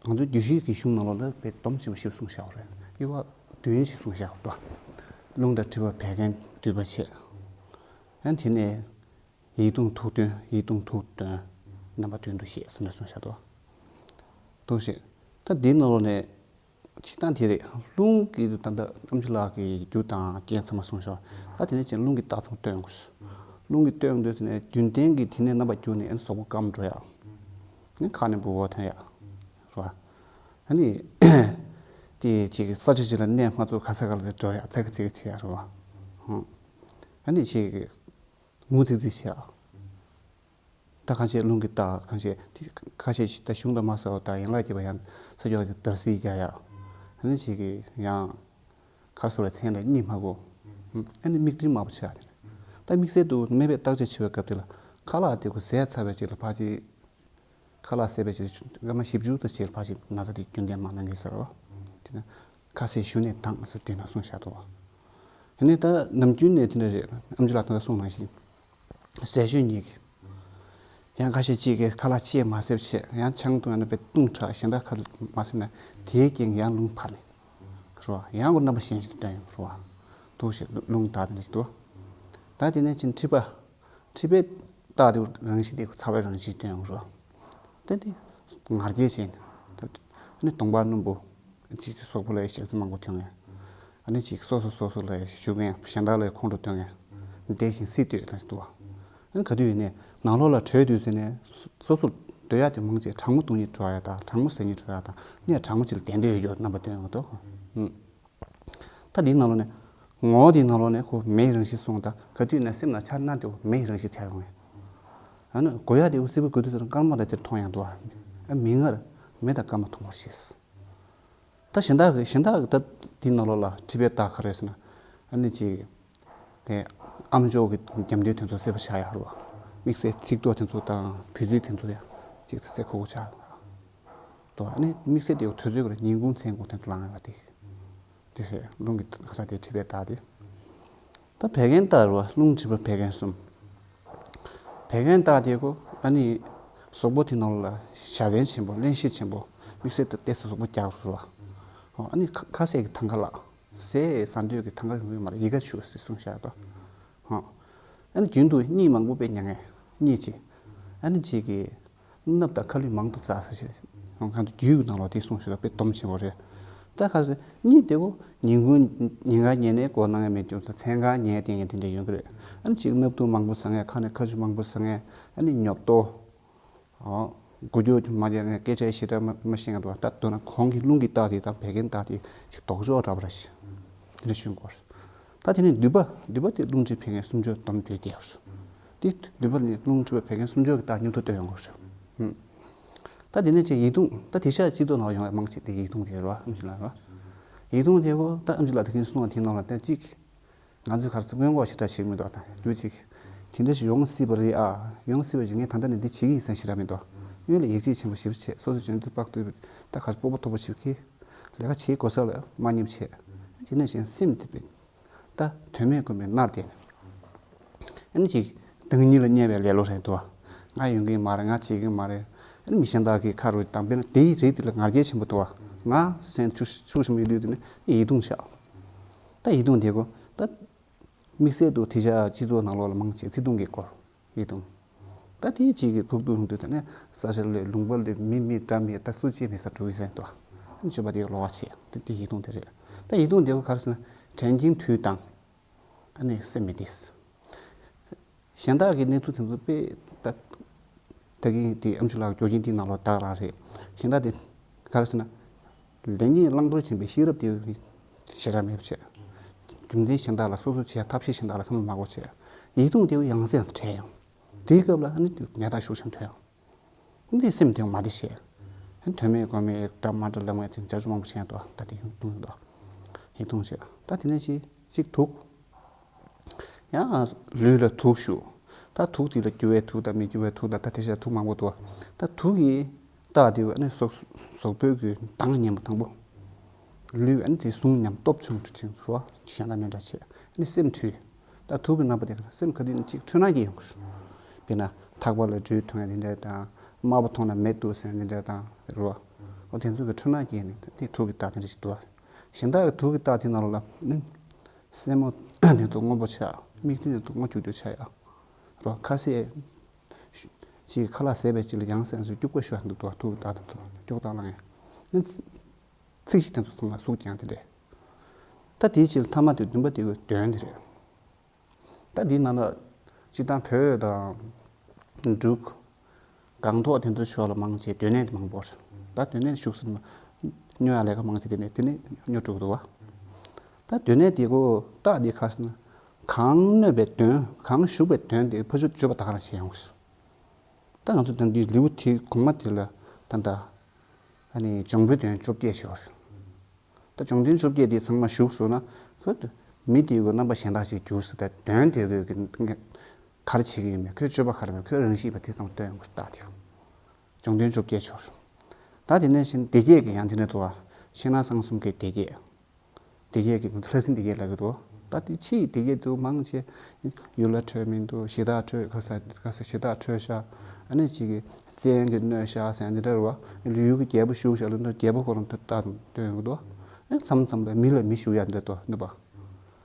ང་ཚོའི་རྒྱུད་བཞི་གི་གཞུང་ནང་ལོགས་ལ་དཔེ་སྡོམ་ཆེན་པོ་ཞིག་གསུངས་བཞག་པ་རེད། དབྱེ་བ་བདུན་ཞིག་གསུངས་བཞག་པ་རེད། རླུང་དང་མཁྲིས་པ་བད་ཀན་འདུས་པ་བྱས། ཡང་དེ་ནས་ཡིད་གདུང་ཐུགས་སྟོན། ཡིད་གདུང་ཐུགས་སྟོན། རྣམ་པ་བདུན་དུ་བཤད་ཟེར་ནས་གསུངས་བཞག་འདུག་འདུག་ཞེས། ད་འདིའི་ནང་ལོགས་ནས་སྤྱིར་བཏང་དེ་རེད། རླུང་གི་ད་ལྟ་ཨམ་ཆི་ལགས་ཀྱིས་རྒྱུ་དང་རྐྱེན་ཚང་མ་གསུངས་ཤག་ད་དེ་ནས་ཅིག་རླུང་གི་རྟགས་ཚང་སྟོན་དགོས། རླུང་གི་སྟོན་དུས་ནས་རྒྱུན་ལྡན་གྱི་དེ་ནས་རྣམ་པ་བསྒྱུར་ནས་ཨ་ནི་གཟུགས་པོ་སྐམ་འགྲོ་ཡག་ནི་ཁ་ནས་འབུ་བ་ཐོན་ཡག་རེད་བ། ཨ་ནི་དེ་ཅིག་ས་ཆ་ཅིག་ལ་གནས་མ་ཚུགས་ག་ས་ག་ལ་དེ་འགྲོ་ཡག་ཚ་གི་ཚི་གི་བྱེད་ཡག་རེད་བ། ཨ་ནི་ཅིག་ངུ་ཚིག་ཚིག་བྱེད་ཡག་ད་ཁ་ཤས་རླུང་གི་རྟགས། ཁ་ཤས་དེ་ཁ་ཤས་ཤིག་ད་གཞུང་ལ་མ་གསལ་བ་དང་ཡན་ལག་རྒྱས་པ་ཡང་ས་ཕྱོགས་ཀྱི་འདར་སིག་རྒྱག་ཡག་ཨ་ནི་ཅིག་གི་ཡང་གར་སོ་ར་འཐེན་ལ་གཉིད་མ་དགོས། ཨ་ནི་མིག་སྤྲིན་དམར་པོ་ཆགས་ནས། ད་དམིགས་བསལ་དུ་སྨན་པས་བརྟག་དཔྱད་བྱེད་པའི་སྐབས་དེ་ལ་ཁ་ལག་དེ་ཁོ་ཟས་ཚར་བའི་རྗེས་ལ་ཕར་ཅིག་ཁ་ལག་ཟས་པའི་རྗེས་ལ་སྐར་མ་བཞི་བཅུ་དང་རྗེས་ལ་ཕར་ཅིག་ན་ཚ་དེ་རྒྱུན་ལྡན་མ་གནང་གི་ཟེར་བ། དེ་ན་ཁ་ཟས་ཞུ་ནས་དང་ཟེར་དེ་ན་གསུངས་བཞག་འདུག་བ། ཡིན་ནའི་ད་ནམ་རྒྱུན་ནས་དེ་འདྲ་རེད། ཨམ་ཆི་ལགས་ད་ལྟ་གསུངས་ནང་བཞིན། ཟས་ཞུ་ཉིད་ཀྱི། ཡང་ཁ་ཤས་གཅིག་གིས་ཁ་ལག་ཅིག་མ་ཟས་བྱས། ཡང་ཆང་འཐུང་ཡང་ན་དཔེ་བཏུང་དྲགས་གཞན་དག་ཁ་ལག་མ་ཟས་ན་དེའི་རྐྱེན་གྱིས་ཡང་རླུང་འཕར་ནས། རེད་བ། ཡང་ཁོ་རྣམ་པ་གཞན་ཞིག་ཏུ་སྟོན་ཡོང་། རེད་བ། འདུག་ཞེས་རླུང་རྟགས་དེ་འདྲ་ཞིག་འདུག་ད་དེ་ནས་ཅིག་མཁྲིས་པ། མཁྲིས་པའི་རྟགས་དེ་རང་བཞིན་དེ་ཚ་བའི་རང་བཞིན་སྟོན་ཡོང་། རེད་བ། ད་དེ་ང་རྒྱལ་ཅན། ད་ནི་གདོང་པ་སྣུམ་པོ། ཅིག་གཟུགས་པོ་ལ་ཞག་ཚི་མང་པོ་ཐོན་ངེས། ཨ་ནི་ཅིག་སོ་སོ་སོ་སོ་ལ་ཞུ་མཁན་གཞན་དག་ལ་ཁོང་ཁྲོ་ཐོན་མཁན། བདེ་ཞིང་སྲིད་འདོད་ལ་འདུག་བ། ཨ་ནི་ག་དུས་ཡིན་ནའི་ནང་ལོགས་ལ་བྲོས་དུས་ཟེར་ནས་སོ་སོར་སྡོད་ཡག་དེ་མང་ཆེ་གྲང་མོ་བཏུང་ཉིད་འགྲོ་ཡག་དང་གྲང་མོ་ཟ་ཉིད་འགྲོ་ཡག་དང་ནས་གྲང་མོ་ཅིག་ལ་བསྡད་འདོད་ཡོད་རྣམ་པ་སྟོན་ཡོང་འདུག་ད་འདིའི་ནང་ལོགས་ནས་ངོ་བོ་འདིའི་ནང་ལོགས་ནས་ཁོ་མེའི་རང་བཞིན་གསུངས། ད་ག་དུས་ཡིན་ན་སེམས་ལ་འཆར་སྣང་དེ་མེའི་རང་བཞིན་འཆར་ཡོང་ངེས། ཨ་ནི་དགོས་ཡག་དེ་སྲིད་པ་དགོས་དུས་ཙམ་སྐར་མ་དང་དེར་མཐོང་ཡང་འདུག་བ། ཨ་མིག་སྔར་མེ་དང་སྐར་མ་མཐོང་བར་བྱེད། ད་གཞན་དག་གི་གཞན་དག་གི་ད་དེའི་ནང་ལོགས་ལ་མཁྲིས་པའི་རྟགས་ག་རེ་ཟེར་ན། ཨ་ནི་ཅིག་དེ་ཨམ་ཅོག་གི་རྒྱབ་མདུན་དེ་ཚོ་སེར་པོ་ཆགས་ཡག་རེད་བ། དམིགས་བསལ་ཐིག་ཏོ་དེ་ཚོ་དང་བུ་ཚ་དེ་ཚོ་ཡང་ཅིག་སེར་ཁུ་ཁུ་ཆགས་ཡོང་། ཨ་ནི་དམིགས་བསལ་དེ་དུས་ཚོད་ཀྱི་ཉིན་གུང་མཚན་གུང་དེ་ཚོ་ལངས་ཡོང་བ་དེ། དེ་རེད། རླུང་གི་ག་ས་དེ་མཁྲིས་པའི་རྟགས་དེ། ད་བད་ཀན་རྟགས་རེད་བ། རླུང་མཁྲིས་པ་བད་ཀན་གསུམ། བད་ཀན་རྟགས་དེ་གོ་ཨ་ནི་གཟུགས་པོ་དེ་ནང་ལ་བཞའ་ཚན་ཆེན་པོ་བརླན་གཤེར་ཆེན་པོ་དམིགས་བསལ་དུ་ཏོག་ཙམ་གཟུགས་པོ་རྒྱགས་རུ་རུ་བ། ཨ་ནི་ཁ་ཁ་ཟས་ཀྱི་ཐང་ག་ལ་ཟས་ཟ་འདོད་ཀྱི་ཐང་ག་ཡོང་གི་མ་རེད། ཡི་ག་ཆུ་ཟེར་གསུངས་བཞག་པ། ཨ་ནི་རྒྱུན་དུ་གཉིད་མང་པོ་དཔེ་མྱང་ངེས། གཉིད་ཅིག་ཨ་ནི་ཅིག་གི་སྣབས་དང་ཁ་ལུད་མང་དུ་བཙགས་ས་ཞེས་གང་དུ་རྒྱུད་ཀྱི་ནང་ལོགས་དེ་གསུངས་ཞེས་དཔེ་སྡོམ་ཆེན་པོ་རེད། ད་ཁ་སང་གཉིད་དེ་གོ་ཉིན་གུང་ཉིན་གང་ཉལ་ནས་སྒོ་ནང་ཡང་མེད་ཀྱང་མཚན་གང་ཉལ་དེ་ངས་དེ་འདྲ་ཡོང་གི་རེད། ཨ་ནི་ཅིག་སྣབས་དུག་མང་པོ་ཟ་ངེས། ཁ་ནས་ཁ་ཆུ་མང་པོ་ཟ་ངེས། ཨ་ནི་ཉོབ་ཏོ། དགུ་རྒྱུ་མ་རྒྱག་ངས་སྐད་ཆ་ཞེ་དྲག་མ་མ་བཤད་ང་འདུག་ད་དོན་ན་གོང་གི་རླུང་གི་རྟགས་དེ་དང་བད་ཀན་རྟགས་དེ་ཅིག་ལྡོག་ཕྱོགས་འདྲ་པོ་ར་ཞིག་དེ་འདྲ་ཞུ་དགོས། ད་དེ་ནས་མདུད་པ། མདུད་པ་དེ་རླུང་མཁྲིས་བད་ཀན་སུམ་ཅུ་སྡོམ་དེ་དེ་ཡོད། དེ་མདུད་པ་ནི་རླུང་མཁྲིས་པ་བད་ཀན་སུམ་ཅུ་གི་རྟགས་མྱུར་དུ་སྟོན་ཡོང་གི་རེད། ད་དེ་ནས་ཅིག་ཡིད་གདུང་། ད་དེང་སང་སྤྱི་ཚོགས་ནང་ཡོང་བའི་མང་ཆེ་དེ་ཡིད་གདུང་དེ་རེད་བ། ཨམ་ཆི་ལགས་རེད་བ། ཡིད་གདུང་དེ་གོ་ད་ཨམ་ཆི་ལགས་དེ་གིན་གསུངས་པ་དེ་ནང་ལ་ད་ཅིག་ང་ཚོས་ག་རེ་ཟེར། སྔོན་འགོག་ཞེ་དྲག་བྱེད་ཀྱི་མི་འདུག་ད་རྒྱུ་ཅིག་དེ་འདྲ་ཞིག་ཡོང་སྲིད་པ་རེད་ཨ། ཡོང་སྲིད་པ་ཞིག་ངས་ད་ལྟ་ནས་འདི་བྱེད་ཀྱི་ཡིན་ཟེར་ཞེ་དྲག་མི་འདུག་སྔོན་ལ་ཡིད་ཆེས་ཆེན་པོ་ཞིབ་བྱས། སོ་སོ་འཇོན་ཐང་དཔག་ཏུ་ད་ག་རེ་སྤོབས་པ་མཐོ་པོ་ཞིག་གིས་ལས་ཀ་བྱེད་དགོས་ས་ལ་མ་ཉེས་བྱས། དེ་ནས་གཞན་སེམས་དེ་དཔེ་ད་དོན་མེད་དགོས་མེད་མནར་བསྡད་ནས། ཨ་ནི་ཅིག་སྡང་ཉེ་ལ་བརྙས་པའི་ལེ་ལོ་རེད་འདུག་ང་ཡོང་གི་མ་རེད། ང་བྱེད་ཀྱི་མ་རེད། ཨ་ནི་མི་གཞན་དག་གིས་ཁ་རུ་དང་པོ་ན་དེའི་རིགས་དེ་ལ་ང་རྒྱལ་ཆེན་པོ་འདུག་ང་སེམས་ཆུ་ཆུ་ཞིམ་ཡོད་དུས་དེ་ནི་ཡིད་གདུང་བྱ། ད་ཡིད་གདུང་དེ་གོ་ད་དམིགས་བསལ་དུ་དེང་སང་སྤྱི་ཚོགས་ནང་ལོགས་ལ་མང་ཆེ་བརྩེ་དུང་གི་སྐོར་ཡིད་གདུང་། ད་དེའི་གཅིག་གི་ཕུགས་གཏུགས་དུས་དེ་ནས་ས་ཆ་ལས་ལུང་པ་ལས་མི་མི་འདྲ་མི་ད་སུ་གཅིག་མེད་ས་འགྲོ་གི་ཟེར་འདུག་ཨ་ནི་སྤྱོད་པ་དེ་ལོག་པ་བྱས། དེ་དེ་ཡིད་གདུང་དེ་རེད། ད་ཡིད་གདུང་དེ་གོ་ག་རེ་ཟེར་ན་དྲན་གྱིན་དུས་དང་། ཨ་ནི་སེམས་མི་བདེ། གཞན་དག་གི་གནས་ཚུལ་དེ་ཚོ་དཔེ་ད་ད་གིན་དེ་ཨམ་ཆི་ལགས་སྐྱོར་གྱིན་དེའི་ནང་ལོགས་ད་ག་རང་རེད། གཞན་དག་དེ་ག་རེ་ཟེར་ན། ལེགས་ཉེས་བླང་དོར་ཆེན་པོའི་ཤེས་རབ་དེ་ཞེ་དྲག་མེད་པ་བྱས། རྒྱུ་མཚན་གཞན་དག་ལ་སོ་སོ་བྱས། ཐབས་ཤེས་གཞན་དག་ལ་བསམ་བློ་མ་འཁོར་བྱས། ཡིད་གདུང་དེ་ཡང་སེ་ཡང་སེ་བྲལ་ཡོང་། དེའི་སྐབས་ལ་ཨ་ནི་དེ་ནད་རྟགས་ཤུགས་ཆེན་ཐོན་ཡོང་། འདི་སེམས་དེ་མ་བདེ་བྱས། དོན་མེད་དགོས་མེད་འདྲ་མ་འདྲ་ལབ་མཁན་ཚོས་བྱ་སྤྱོད་མང་པོ་བྱས་འདུག་ད་དེ་ཡིད་གདུང་འདུག་ཡིད་གདུང་བྱས། ད་དེ་ནས་ཅིག་ཅིག་དུག་ཡང་ལུས་ལ་དུག་ཞུགས། ད་དུག་དེ་ལ་རྒྱུ་བའི་དུག་དང་མི་རྒྱུ་བའི་དུག་དང་ད་དེ་བཞིན་དུག་མང་པོ་འདུག་ད་དུག་གི་རྟགས་དེ་ཨ་ནི་གཟུགས་གཟུགས་པོའི་གི་མདངས་ཉམས་པ་དང་པོ། ལུས་ཨ་ནི་དེ་ཟུངས་ཉམས་སྟོབས་ཆུང་དུ་ཕྱིན་རོ། གཞན་དང་མི་འདྲ་བྱས། ཨ་ནི་སེམས་འཁྲུལ། ད་དུག་གི་རྣམ་པ་དེ་སེམས་ག་དུས་ནས་ཅིག་འཁྲུལ་སྣང་སྐྱེ་ཡོང་གི་རེད། དཔེར་ན་ཐག་པ་ལ་སྦྲུལ་མཐོང་ཡ་དེ་འདྲ་དང་། དམར་པོ་མཐོང་ན་མེ་འདུག་ཟེར་ཡ་དེ་འདྲ་དང་རོ། འོ་དེ་ཚོ་གི་འཁྲུལ་སྣང་སྐྱེ་ནས་དེ་དུག་གི་རྟགས་དེ་འདྲ་ཞིག་འདུག་གཞན་དག་གི་དུག་གི་རྟགས་དེ་ནང་ལོགས་ལ་ནི། སེན་མོ་ དེ་ཚོ་སྔོན་པོ་ཆགས། མིག་མཐོང་དེ་ཚོ་སྔོ་ཁྱུག་ཁྱུག་ཆགས་ཡ། རོ་ཁ་ཟས་ཅིག་ཁ་ལག་ཟས་པའི་ཅིག་ལ་ཡང་སེམས་སུ་སྐྱུག་པ་ཤོར་འདུག་དོ། ཐུག་ད་དང་ཐུག་སྐྱུག་དང་ལངས་ཡ། ཚིག་ཞིག་དེ་ཚོ་ཚང་མ་ཟུག་ཀྱང་དེ་འདྲས། ད་དེའི་ཕྱིར་ཐ་མ་དེ་བདུན་པ་དེ་གི་དོན་དེ་རེད། ད་འདིའི་ནང་ལ་སྤྱིར་བཏང་བོད་དང་འབྲུག་སྒང་ཏོག་དེ་ཚོའི་ཕྱོགས་ལ་མང་ཆེ་སྡོད་གནས་དེ་མང་པོ་རེད། ད་སྡོད་གནས་བཞུགས་ཟིན་ན་སྨྱོ་ཡག་ལས་ཀ་མང་ཆེ་དེ་ནས་དེ་ནས་སྨྱོ་འགྲོ་གི་འདུག་བ། ད་སྡོད་གནས་དེ་གོ་རྟགས་དེ་ག་རེ་ཟེར་ན། གང་གནོད་པའི་དོན་གང་ཞུགས་པའི་དོན་དེ་ཕར་ཕྱོགས་སྤྱོད་པ་ད་ག་རང་བྱེད་ཡོང་གི་རེད། ད་ང་ཚོ་དོན་དེའི་ལེའུ་དེ་གོང་མ་དེ་ལ་ད་ལྟ་ཨ་ནི་འབྱུང་པོའི་དོན་བཅོ་བརྒྱད་ཞུ་བ་རེད། ད་བྱུང་དོན་བཅོ་བརྒྱད་འདི་ཚང་མ་ཞུགས་སོང་ན། ཁོ་མི་དེ་གི་རྣམ་པ་གཞན་དག་ཅིག་འགྱུར་སྲིད། ད་དོན་དེ་གི་ག་རེ་བྱེད་ཀྱི་ཡོད་མེད། ཁོའི་སྤྱོད་པ་ག་རེ་མེད། ཁོའི་རང་གཤིས་པ་དེ་ཚང་མ་སྟོན་ཡོང་གི་རེད། ད་དེ་བྱུང་དོན་བཅོ་བརྒྱད་ཆོག་ད་དེ་ནས་བཞིན་སྡེ་བརྒྱད་ཀྱི་ཡང་དེ་འདྲ་འདུག་བ། ཕྱི་ནང་གསང་གསུམ་གྱི་སྡེ་བརྒྱད། སྡེ་བརྒྱད་ཀྱི་ལྷ་སྲིན་སྡེ་བརྒྱད་ལབ་ཀྱི་འདུག་ད་དེ་ཕྱིའི་སྡེ་བརྒྱད་དུ་མང་ཆེ་ཡུལ་ལ་འཕྲོད་མི་འདུག་གཞི་བདག་འཕྲོད་ག་ས་ག་ས་གཞི་བདག་འཕྲོད་ཤག་ཨ་ནི་གཅིག་གི་བཙན་གྱིས་གནོད་ཤག་ཟེར་འདི་འདྲ་རེད་བ། ཡུལ་གྱི་རྒྱལ་པོ་བཞུགས་ཤག་ལ་འདི་རྒྱལ་པོ་ཁོ་རང་ད་ལྟ་སྟོན་ཡོང་གི་འདུག་ཨ་མཚམས་མཚམས་ལ་མི་ལ་མི་བཞུགས་ཡ་འདི་འདྲ་འདུག་ནུས་པ།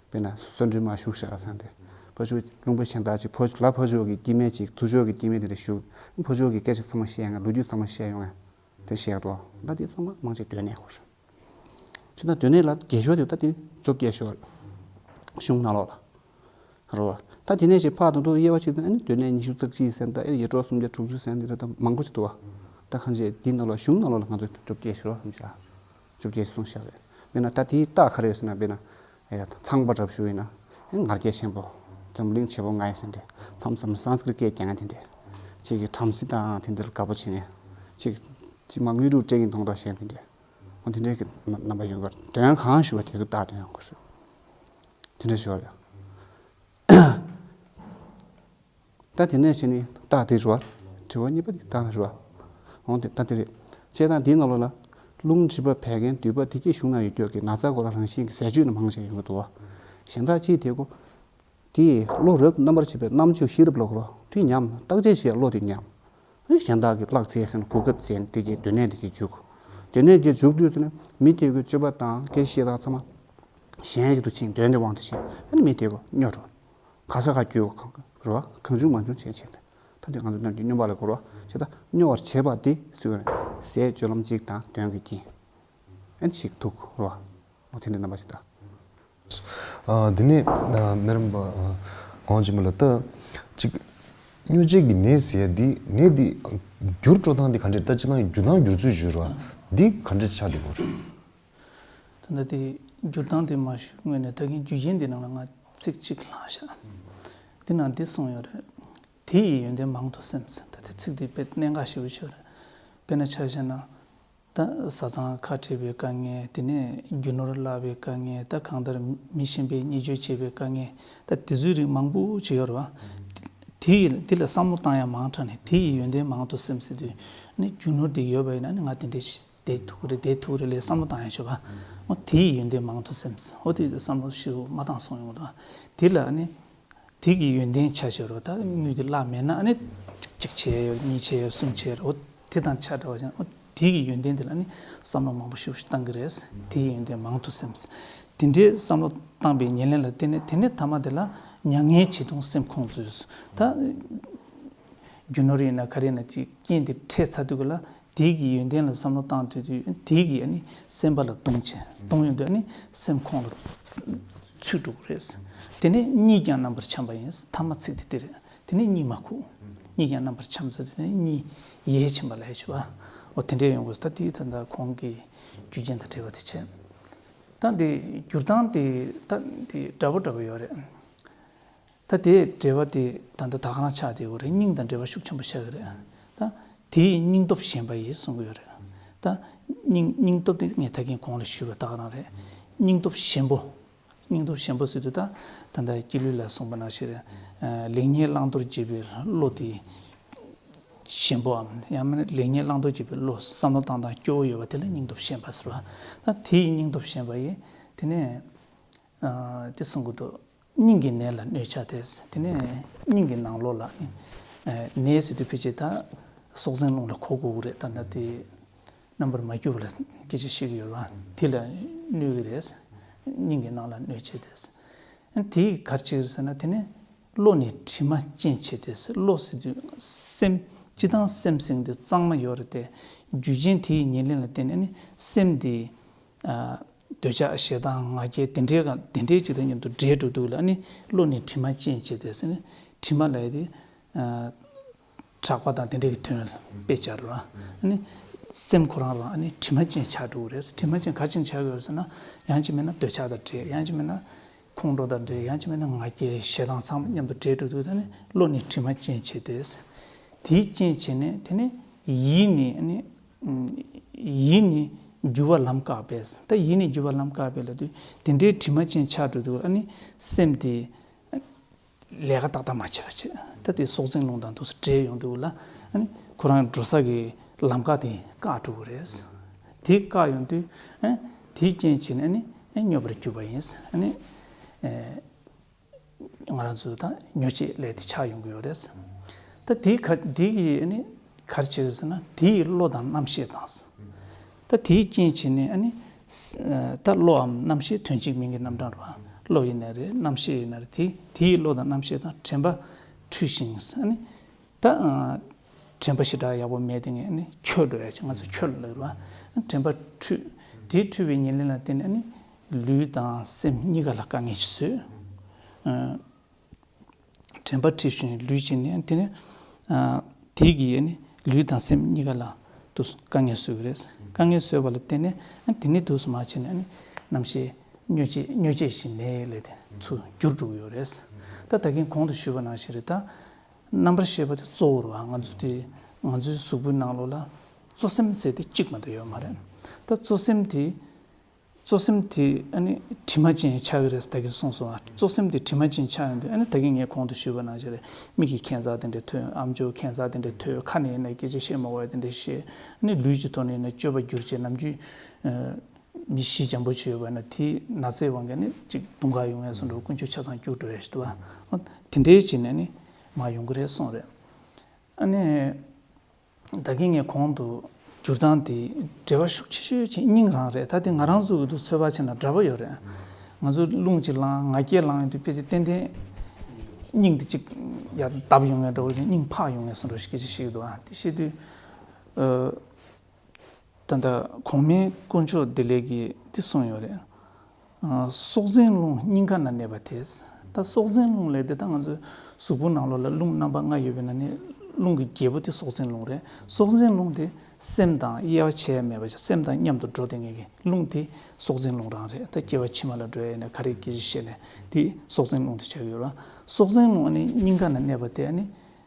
དཔེར་ན་གསོན་འདྲེ་མ་བཞུགས་ཤག་ཟེར་འདི། ཕ་ཆོས་ལུང་པ་གཞན་དག་ཅིག་ཕོ་ལ་ཕ་ཆོས་ཀྱི་སྐྱེ་དམན་ཅིག་ཐུ་ཆོས་ཀྱི་སྐྱེ་དམན་འདི་འདྲ་བཞུགས། ཕ་ཆོས་ཀྱི་སྐད་ཆ་ཚང་མ་བཤད་ཡ། ལོ་རྒྱུས་ཚང་མ་བཤད་ཡོང་ཡ། དེ་བཤད་འདུག་ད་དེ་ཚང་མ་མང་ཆེ་སྡོད་གནས་ཁོ་རེད། ཕྱི་ནང་སྡོད་གནས་ལ་རྒྱལ་ཤོས་དེ་ད་དེ་བཅོ་བརྒྱད་ཤོས་གཞུང་ནང་ལོགས་ལ། རོ། ད་དེ་ནས་ཞིག་ཕག་དང་དུ་དབྱེ་བ་ཕྱེ་དུས་ཨ་ནི་སྡོད་གནས་ཉི་ཤུ་རྩ་གཅིག་ཟེར། ད་ཨེ་ཡེ་འབྲོག་སུམ་བརྒྱ་དྲུག་ཅུ་ཟེར་འདི་འདྲ་ད་མང་པོ་ཞིག་འདུག་བ། ད་གང་ཅི་འདི་ནང་ལོགས་གཞུང་ནང་ལོགས་ལ་ང་ཚོ་བཅོ་བརྒྱད་ཤོས་རོ་བཞག་བཅོ་བརྒྱད་གསུངས་བཞག་རེད། དཔེར་ན་ད་དེའི་རྟགས་ག་རེ་ཡོད་ཟེར་ན། དཔེར་ན་ཨེ་ཚངས་པ་འདྲ་པོ་ཞིག་ཡིན་ན་ཨེ་ང་རྒྱལ་ཆེན་པོ། འཛམ་གླིང་བྱེད་པོ་ང་ཡིན་ཟེར་འདྲ། མཚམས་མཚམས་སཾ་སྐྲྀཏ་སྐད་རྒྱག་མཁན་དེ་འདྲ། གཅིག་གིས་བྲམ་ཟེ་དང་དེ་འདྲ་ལ་དགའ་པོ་བྱེད་མཁན། གཅིག་གཅིག་མ་དངོས་གྲུབ་སྤྲད་མཁན་མཐོང་ཐག་ཞེན་དེ་འདྲ། འོ་དེ་འདྲའི་གི་རྣམ་པ་ཡོད་པར་དོན་གང་ཞུ་བ་དེ་གི་རྟགས་དོན་ཡོང་དགོས་ཞུ། དེ་འདྲ་ཞུ་བ་རེད། ད་དེ་ནས་བྱས་ནས་རྟགས་དེ་རེད་བ། དྲི་བ་གཉིས་པ་དེ་རྟགས་རེད་བ། འོ་དེ་ད་དེ་རེད། བྱས་ཙང་དེའི་ནང་ལོགས་ལ། རླུང་མཁྲིས་པ་བད་ཀན་མདུད་པ་དེ་གྱད་གཞུང་ན་ཡོད་ཀྱོག་གི་ན་ཚ་གོ་ལ་རང་བཞིན་གྱི་ཟས་བཅུད་ནི་མང་ཆེ་ཡོང་གི་འདུག་བ། གཞན་དག་ཅིག་དེ་གོ་དེས་བློ་རབ་རྣམ་པར་ཕྱེ་བའི་རྣམ་དཔྱོད་ཤེས་རབ་ལ་གོ་རོ། དེ་ཉམས། བརྟག་དཔྱད་བྱེད་ཡ་བློ་དེ་ཉམས། ཨ་ནི་གཞན་དག་གིས་གླགས་འཚལ་ཟེར་ན་གོ་སྐབས་འཚལ་དེ་གྱད་སྡོད་གནས་དེ་གྱད་འཇུག་སྡོད་གནས་དེ་འཇུག་དུས་ཙམ་ནས་མི་དེ་གི་སྤྱོད་པ་དང་སྐད་ཆ་བཤད་སྟངས་ཚང་མ་གཞན་ཞིག་ཏུ་ཕྱིན། དོན་དེ་དབང་དུ་བྱས་ཨ་ནི་མི་དེ་གི་སྨྱོ་འགྲོ། ག་ས་ག་རྒྱུ་གང་རོ། གང་བྱུང་མང་བྱུང་བྱས་བྱས་ཏེ། ད་དེ་ང་ཚོ་རྣམས་ཀྱི་སྨྱོན་པ་ལ་གོ་རོ། བྱས་ད་སྨྱོ་བར་བྱེད་པ་དེ་སུ་ཡོད་ཟས་སྤྱོད་ལམ་གཅིག་དང་དོན་གྱི་རྐྱེན། ཨེ་ཞིག་ཐུག་རོ། འོ་དེ་འདྲའི་རྣམ་པ་ཞིག་ད། ཨ། དེ་ནས་ཨ། སྨན་རམས་པ་ཨ། གོང་ཆེན་པོ་ལ་ད་ཅིག་སྨྱོ་བྱེད་ཀྱི་ནད་ཟེར་ཡ་འདི་ནད་འདི་འགྱུར་འགྲོ་སྟངས་འདི་ག་འདྲ་རེད། ད་སྤྱིར་བཏང་འགྱུར་སྟངས་འགྱུར་ཚུལ་ཞུ་རོགས། འདི་ག་འདྲ་ཆགས་འགྲོ་གི་རེད། ད་ལྟ་དེ་འགྱུར་སྟངས་དེ་མ་ཞུ་སྔོན་ནས་ད་གིན་རྒྱུ་རྐྱེན་འདི་ནང་ལ་ང་ཚིག་གཅིག་བླངས་བཞག་དེ་ནང་འདི་གསུངས་ཡོད་རེད། དེ་ཡི་ཡོན་ཏན་མང་དུ་སེམས་ཟེར། ད་དེ་ཚིག་འདི་དཔེ་གནད་འགག་ཞེ་པོ་ཅིག་ཡོད་རེད། དཔེར་ན་ཆ་བཞག་ན། ད་བཟའ་ཚང་ཁ་བྲལ་བའི་དཀའ་ངལ། དེ་ནས་རྒྱུ་ནོར་བརླག་པའི་དཀའ་ངལ། ད་གང་ལྟར་མི་གཞན་པས་བརྙས་བཅོས་བྱས་པའི་དཀའ་ངལ། ད་དེ་ཚོའི་རིགས་མང་པོ་ཅིག་ཡོད་རེད་བ། དེ་དེ་ལ་བསམ་བློ་བཏང་ཡ་མང་དྲགས་ནས་དེ་ཡི་ཡོན་ཏན་མང་དུ་སེམས་ཟེར་དུས་ནི་རྒྱུ་ནོར་དེ་ཡོད་པ་ཡིན་ན་ནི་ང་དེ་འདྲས་ཤིག་བསྡད་ཐུབ་ཀྱི་རེད། བསྡད་ཐུབ་ཀྱི་རེད་ལས་བསམ་བློ་བཏང་ཡ་ཆོག་པ། འོ་དེ་ཡི་ཡོན་ཏན་མང་དུ་སེམས། འོ་དེ་བསམ་བློ་ཞིག་མ་བཏང་སོང་ཡོང་རེད་བ། དེ་ལ་ནི། དེ་གི་ཡོན་ཏན་ཆ་བཞག་རོགས། ད་དངུལ་དེ་བརླག་མེད་ན་ཨ་ནི་གཅིག་བྱས་ཡོད། གཉིས་བྱས་ཡོད། གསུམ་བྱས་ཡོད། འོ་དེ་དང་ཆ་འདྲ་བ་ཅན། འོ་དེ་གི་ཡོན་ཏན་དེ་ལ་ནི་བསམ་བློ་མང་པོ་ཞིག་བཏང་གི་རེད། དེ་གི་ཡོན་ཏན་མང་དུ་སེམས། དེ་འདྲའི་བསམ་བློ་བཏང་པའི་ཉེར་ལེན་ལ་བརྟེན་ནས་དེ་ནས་ཐ་མ་དེ་ལ་མྱ་ངན་བྱེད་དུ་སེམས་ཁོང་ཚུལ། ད་རྒྱུ་ནོར་ཡིན་ན་ག་རེ་ཡིན་ན་ཅིག་རྐྱེན་དེ་འཕྲད་ཚར་དུས་ཀ་ལ། དེ་གི་ཡོན་ཏན་ལ་བསམ་བློ་བཏང་དུས་དུས་དེ་གི་ཨ་ནི་སེམས་པ་ལ་གདུང་བྱས། གདུང་ཡོང་དུས་ཨ་ནི་སེམས་ཁོང་ལ་ཚུད་འགྲོ་གི་རེད། དེ་ནས་གཉིད་ཀྱང་རྣམ་པར་འཁྱམས་པ་ཡིན། ཐ་མ་ཚིག་དེ་དེ་རེད། དེ་ནས་གཉིད་མ་ཁུག་གཉིད་ཀྱང་རྣམ་པར་འཁྱམས་ཚར་དུས་དེ་ནས་གཉིད་ཡལ་ཕྱིན་པ་ལ་ཧེ་ཞུ་བ། འོ་དེ་འདྲས་ཡོང་དགོས། ད་དེ་ད་ལྟ་གོང་གི་རྒྱུ་རྐྱེན་དང་འབྲེལ་བ་དེ་བྱས། ད་འདི་འགྱུར་སྟངས་དེ་ད་འདི་འདྲ་པོ་འདྲ་པོ་ཡོད་རེད། ད་དེའི་འབྲེལ་བ་དེ་ད་ལྟ་ད་ག་རང་ཆགས་བསྡད་ཡོད་རེད། སྙིང་དང་འབྲེལ་བ་ཤུགས་ཆེན་པོ་ཆགས་ཀྱི་རེད། ད་དེའི་སྙིང་སྟོབས་ཞན་པ་ཡིས་གསུང་གི་ཡོད་རེད། ད་སྙིང་སྙིང་སྟོབས་དེ་ངས་ད་གིན་གོང་ལ་ཞུས་པ་ད་ག་རང་རེད། སྙིང་སྟོབས་ཞན་པོ། སྙིང་སྟོབས་ཞན་པོ་ཟེར་དུས་ད་ད་ལྟ་སྐྱེས་ལུས་ལ་གསུངས་པ་ནང་བཞིན་ལེགས་ཉེས་བླང་དོར་བྱེད་པའི་བློ་དེ་ཞན་པོའམ་ཡང་མིན་ན་ལེགས་ཉེས་བླང་དོར་བྱེད་པའི་བློ་བསམ་བློ་བཏང་སྟངས་སྐྱོ་བོ་ཡོད་པ་དེ་ལ་སྙིང་སྟོབས་ཞན་པ་ཟེར་བ། ད་དེའི་སྙིང་སྟོབས་ཞན་པ་ཡིས་དེ་ནས་དེ་གསུང་གི་འདུག་སྙིང་གི་ནད་ལ་གནོད་ཆགས་ཏེ། དེ་ནས་སྙིང་གི་ནང་ལོགས་ལ་ནི་ནད་ཟེར་དུས་ཕལ་ཆེར་ད་སྲོག་འཛིན་རླུང་ལ་གོ་དགོས་ཀྱི་རེད། ད་ལྟ་དེ་རྣམ་པར་མ་གྱུར་པ་ལ་སྐད་ཆ་བཤད་ཀྱི་ཡོད་རེད་བ། དེ་ལ་གནོད་ཀྱི་རེད། སྙིང་གི་ནང་ལ་གནོད་བྱེད་དེ། དེས་ག་རེ་བྱེད་ཀྱི་རེད་ཟེར་ན། དེ་ནི་བློ་ནི་དྲི་མ་ཅན་བྱས་ཏེ། བློ་ཟེར་དུས་སེམས། སྤྱིར་བཏང་སེམས་ཟེར་དེ་གཙང་མ་ཡོད་རེད་དེ། རྒྱུ་རྐྱེན་དེའི་ཉེར་ལེན་ལ་བརྟེན་ནས་ནི་སེམས་དེ། ཨ། འདོད་ཆགས་ཞེ་སྡང་ང་རྒྱལ་དེ་འདྲའི་ག་དེ་འདྲའི་ཅིག་དང་མཉམ་དུ་འདྲེས་འགྲོ་འདུག་ལ། ཨ་ནི་བློ་ནི་དྲི་མ་ཅན་བྱས་ཏེ་ཟེར་ནས། དྲི་མ་ལབ་ཡ་དེ། ཨ། གྲགས་པ་དང་དེ་འདྲའི་གི་དོན་དཔེ་བྱ་རུ། ཨ་ནི་སེམས་ཁོ་རང་རང་ཨ་ནི་དྲི་མ་ཅན་ཆགས་འགྲོ་གི་རེད། དྲི་མ་ཅན་ག་རེ་བྱས་ནས་ཆགས་ཀྱི་ཡོད་ཟེར་ན། ཡང་ཅིག་མིན་ན་འདོད་ཆགས་དང་འདྲེས། ཡང་ཅིག་མིན་ན་ཁོང་ཁྲོ་དང་འདྲེས། ཡང་ཅིག་མིན་ན་ང་རྒྱལ་ཞེ་སྡང་ཚང་མ་མཉམ་དུ་འདྲེས་འགྲོ་དུས། ད་ནི་བློ་ནི་དྲི་མ་ཅན་བྱས་ཏེ། དེའི་རྐྱེན་བྱས་ནས་དེ་ནི་ཡིད་ནི་ཨ་ནི་ཡིད་ནི་འགྱུ་བ་ལམ་བཀག་པས། ད་ཡིད་ནི་འགྱུ་བ་ལམ་བཀག་པས་ལབ་དུས། དེ་འདྲའི་དྲི་མ་ཅན་ཆགས་འགྲོ་དུས། ཨ་ནི་སེམས་དེ་ལས་ཀ་ཏག་ཏག་མ་བྱས་པ་བྱས། ད་དེ་སྲོག་འཛིན་རླུང་དང་འདུག་སེ་འདྲེས་ཡོང་དུས་ལ། ཨ་ནི་ཁོ་རང་འགྲོ་ས་གི་ལམ་ཁ་དེ་བཀག་འགྲོ་གི་རེད། དེ་བཀག་ཡོང་དུས། ཨ་ནི་དེའི་རྐྱེན་བྱས་ནས་ཨ་ནི་སྨྱོ་བར་གྱུར་པ་ཡིན། ཨ་ནི་ཨེ། ང་རང་ཚོ་ད་སྨྱོ་བྱེད་ལས་དེ་ཆགས་ཡོང་གི་ཡོད་རེད། ད་དེའི་ག་དེ་གི་ཨ་ནི་ག་རེ་བྱེད་ཀྱི་རེད་ཟེར་ན། དེ་ཡི་བློ་དང་རྣམ་ཤེས་དང་། ད་དེའི་རྐྱེན་བྱས་ནས་ཨ་ནི། ད་བློའམ་རྣམ་ཤེས་དོན་གཅིག་མིང་གི་རྣམ་གྲངས་རེད་པ། བློ་ཡིན་ན་རེད། རྣམ་ཤེས་ཡིན་ན་རེད། དེ་དེ་ཡི་བློ་དང་རྣམ་ཤེས་དང་དྲན་པ་འཁྲུལ་ཞིང་། ཨ་ནི་ད་དྲན་པ་ཞེ་དྲག་ཡག་པོ་མེད་དེ། ངས་ཨ་ནི་འཁྱོལ་འགྲོ་ཡ་ཅིག་ང་ཚོ་འཁྱོལ་ལབ་རེད་པ། དྲན་པ་འཁྲུལ། དེ་འཁྲུལ་བའི་ཉེར་ལེན་ལ་བརྟེན་ནས་ཨ་ནི་ལུས་དང་སེམས་གཉིས་ཀ་ལ་དཀའ་ངལ་ཞིག་བཟོས། དྲན་པ་འཁྲུལ་ཞིང་ལུས་ཅན་ནི། དེ་ནི། ཨ། དེ་གིས་ནི་ལུས་དང་སེམས་གཉིས་ཀ་ལ་དུ་དཀའ་ངལ་བཟོས་པ་རེད། དཀའ་ངལ་བཟོས་པ་ལ་བརྟེན་ནས། དེ་ནི་དུས་སུ་མ་བྱས་ནས་ནི་རྣམ་ཤེས་སྨྱོ་བྱེད་སྨྱོ་བྱེད་བཞིན་ནས་ལས་དེ་ཚུར་འགྱུར་འགྲོ་གི་ཡོད་རེད། ད་ད་གིན་གོང་དུ་ཞུས་པ་ནང་བཞིན་རེད། ད་རྣམ་པར་ཤེས་པ་དེ་གཙོ་བོ་རེད་པ། ང་ཚོ་དེ་ང་ཚོའི་གཟུགས་པོའི་ནང་ལོགས་ལ་གཙོ་སེམས་ཟེར་དེ་གཅིག་མ་གཏོགས་ཡོད་མ་རེད། ད་གཙོ་སེམས་དེ། གཙོ་སེམས་དེ་ཨ་ནི་དྲི་མ་ཅན་ཆགས་ཀྱི་རེད་ཟེར་ད་གིན་གསུངས་སོང་ཨ། གཙོ་སེམས་དེ་དྲི་མ་ཅན་ཆགས་ཡོང་དུས། ཨ་ནི་ད་གིན་ངས་གོང་དུ་ཞུས་པ་ནང་བཞིན་རེད། མིག་གིས་ཁྱད་མཚར་དེ་འདྲ་ཐོས། ཨ་མཆོག་ཁྱད་མཚར་དེ་འདྲ་ཐོས། ཁ་ནས་ཡིན་ན་སྐད་ཆ་བཤད་མ་དགོས་པ་དེ་འདྲ་བཤད། ཨ་ནི་ལུས་ཀྱི་ཐོག་ནས་ཡིན་ན་སྤྱོད་པ་འགྱུར་བྱས། ནམ་རྒྱུན་མི་ཤི་འཇམ་པོ་བྱས་ཡོད་པ་ན། དེའི་ན་ཚའི་དབང་གིས་ནི་ཅིག་དུང་དཀར་ཡོང་ཡ་བཟོ་འདྲ། དཀོན་མཆོག་ཆ་ཚང་སྐྱུག་འགྲོ་ཡ་ཞིག་འདུག་ཨ། དེ་འདྲའི་བྱས་ནས་ནི་མར་ཡོང་གི་རེད་གསུངས་རེད། ཨ་ནི། ད་གིན་ངས་གོང་དུ་འགྱུར་སྟངས་དེ་འབྲེལ་བ་ཤུགས་ཆེ་ཤོས་ཅིག་སྙིང་རང་རེད། ད་དེ་ང་རང་ཚོ་གི་འདུག་ཚོད་དཔག་བྱས་ན་འདྲ་པོ་ཡོད་རེད། ང་ཚོ་རླུང་ཅིག་ལངས། ང་རྒྱལ་ལངས་ཡོང་དུས་ཕལ་ཆེར་ཏན་ཏན་སྙིང་དེ་ཅིག་ཡར་བརྡབ་ཡོང་ངེས་འདྲ་པོ་ཅིག་སྙིང་འཕར་ཡོང་ངེས་སོང་འདྲ་པོ་ཞིག་སྐད་ཆ་བཤད་ཀྱི་འདུག་ཨ། དེ་བཤད་དུས། ཨ། ད་ལྟ་གོང་མའི་དཀོན་མཆོག་བདེ་ལེགས་ཀྱིས་འདི་གསུངས་ཡོད་རེད། ཨ། སྲོག་འཛིན་རླུང་སྙིང་ག་ན་གནས་པ་དེས། ད་སྲོག་འཛིན་རླུང་ལས་དེ། ད་ང་ཚོའི་གཟུགས་པོ་ནང་ལོགས་ལ་རླུང་རྣམ་པ་ལྔ་ཡོད་པའི་ནང་ནས་རླུང་གི་རྒྱལ་པོ་དེ་སྲོག་འཛིན་རླུང་རེད། སྲོག་འཛིན་རླུང་དེ་སེམས་དང་དབྱེ་བ་ཕྱེ་ཡ་མེད་པ་ཞིག་སེམས་དང་མཉམ་དུ་འགྲོ་བསྡད་མཁན་གྱི་རླུང་དེ་སྲོག་འཛིན་རླུང་རང་རེད། ད་སྐྱེ་བ་ཕྱི་མ་ལ་འགྲོ་ཡ་ཡིན་ན། ག་རེ་སྐད་ཆ་བཤད་ནས་དེ་སྲོག་འཛིན་རླུང་དེ་ཆགས་ཡོད་ར། སྲོག་འཛིན་རླུང་ནི་སྙིང་ག་ན་གནས་པ་དེ་ནི་